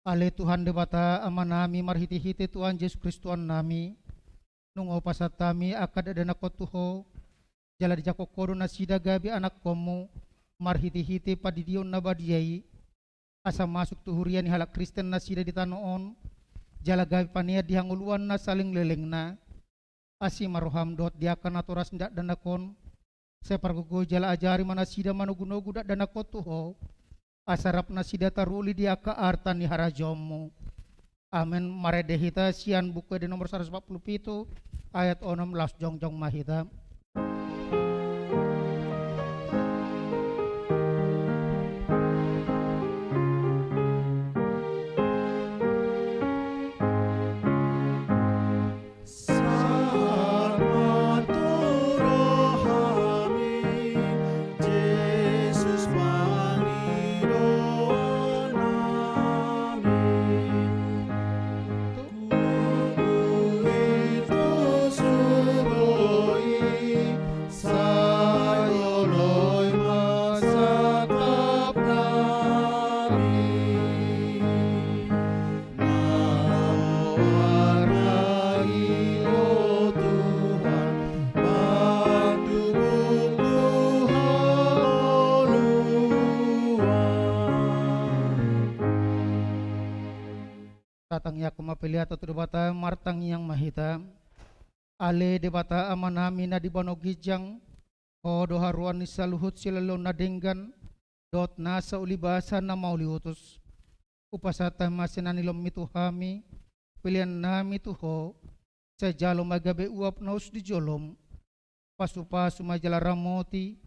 Ale Tuhan Debata Amanami, marhite-hite Tuhan Jesus Kristus Tuhannami, nunga hupasahat hami angka dakdanakhon tu Ho, jala dijangkon Ho do nasida gabe anakkonmu, marhite-hite pandidion na badia i, asa masuk tu huria ni halak Kristen nasida di tano on, jala gabe panean di hangoluan na saleleng-lelengna. Asi ma roham dohot di angka natoras ni dakdanak on, sai pargogoi jala ajari ma nasida manogu-nogu dakdanak on tu Ho, asa rap nasida taruli di angka arta ni harajaonmu. Amen. Marende hita sian Buku Ende nomor saratus opat pulu pitu, ayat onom, laos jongjong ma hita. Sahat ma tu rohami, Jesus pangidoannami. Tubu i tu surgo i, sai oloi ma sangkapnami. Na loar na i, o Tuhan, pantungkungku hangoluan. Tatangiangkon ma pelean tu Debata, martangiang ma hita. Ale Debata Amanami na di banua ginjang, Ho do haroan ni saluhut silehon na denggan, dohot nasa ulibasa na mauliutus. Hupasahat hami ma sian na niloanmi tu hami, peleannami tu Ho, sai jalo ma i gabe uap na usus di jolom. Pasu-pasu ma i jala ramoti,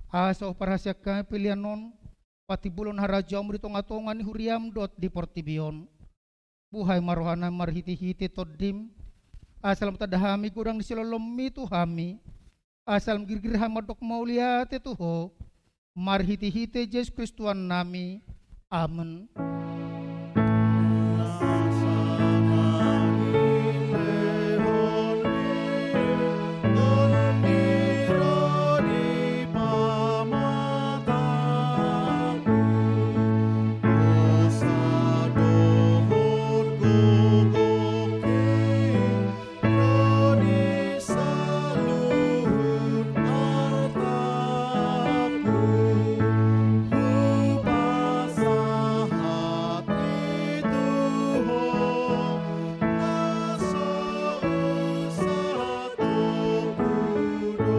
asa huparhaseang hami pelean on, patimbulhon harajaonmu di tonga-tonga ni huriam dohot di portibi on. Buhai ma rohanami marhite-hite Tondim, asa lam tanda hami godang ni silolomi tu hami, asa lam girgir hami mandok mauliate tu Ho, marhite-hite Jesus Kristus Tuhannami. Amen. Ro di saluhut artangku, hupasahat i tu Ho, na so usatonku do.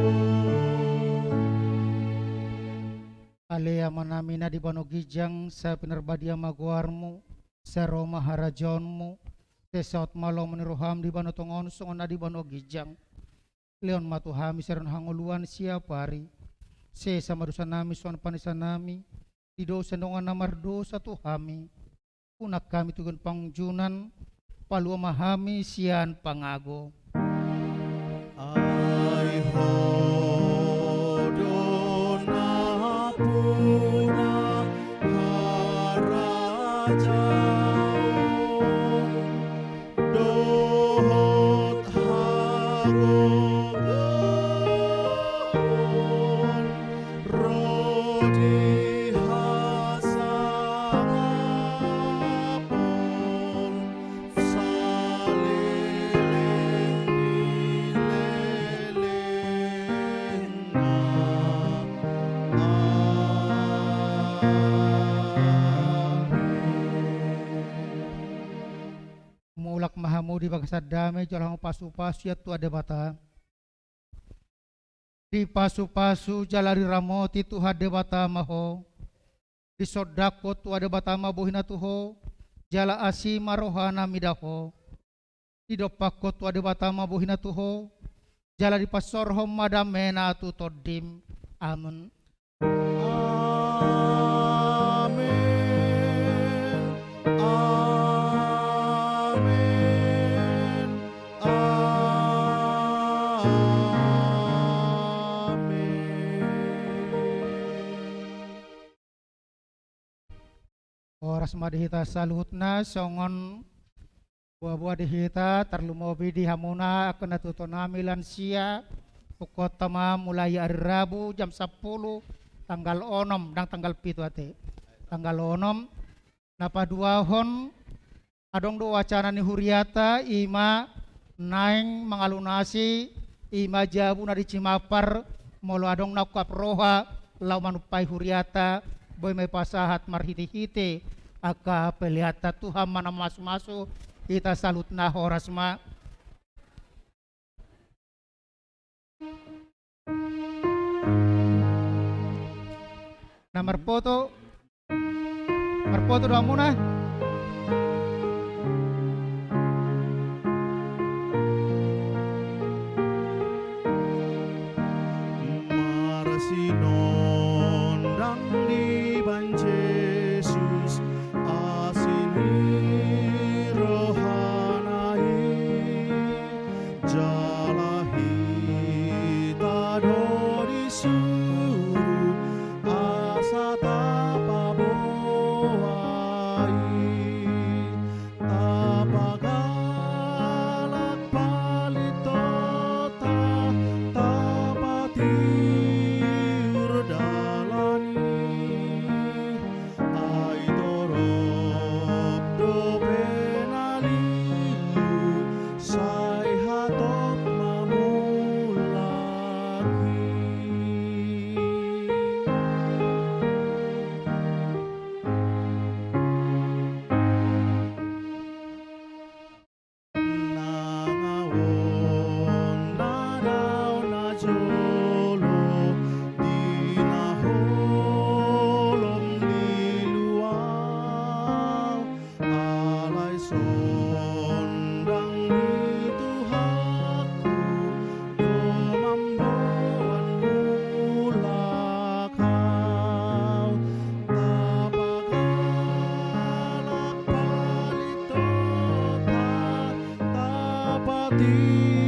Ale Amanami na di banua ginjang, sai pinarbadia ma goarmu, sai ro ma harajaonmu, sai saut ma lomo ni roham di banua tonga on songon na di banua ginjang. Lehon ma tu hami sadari on hangoluan siapari. Sesa ma dosanami songon panesanami di dosa ni dongan na mardosa tu hami. Unang hami togihon pangunjunan, palua ma hami sian pangago. Ai Ho do Hajaon dohot hagogoon ro di hasangapon saleleng ni lelengna. Amen. Mulak ma hamu di bagasan dame, jalo hamu pasupasu sian Tuhan Debata. Dipasupasu jala diramoti Tuhan Debata ma ho. Disondangkon Tuhan Debata ma bohina tu ho, jala asi ma rohana mida ho. Didompakkon Tuhan Debata ma bohina tu ho, jala dipasorhon ma damena tu tondim. Amen. Amen. Amen. Amen. Horas ma di hita saluhutna, songon boaboa di hita, tarlumobi di hamuna angka natuatuanami lansia, pungkaonta ma mulai ari Rabu jam sampulu, tanggal onom, ndang tanggal pitu ate. Tanggal onom, na paduahon, adong do wacana ni huriata, i ma naeng mangalunasi, i ma jabu na di Cimampar, molo adong na ungkap roha, laho manumpai huriata, boi ma ipasahat marhitehite angka peleanta. Tuhan ma na mamasumasu hita saluhutna. Horas ma. Na marpoto, marpoto do hamuna. Marsinondang dibahen Jesus, asi ni rohana i, jala hita do disuru asa tapaboa i, tapagalak palintonta, tapatiur dalan i. Ai torop dope na liu, sai hatop ma mulak i. Nangaon na dao na jolo di na holom lilu au, alai sondang ni Tuhanku do mamboan mulak au. Tapagalak palintonta, tapatiur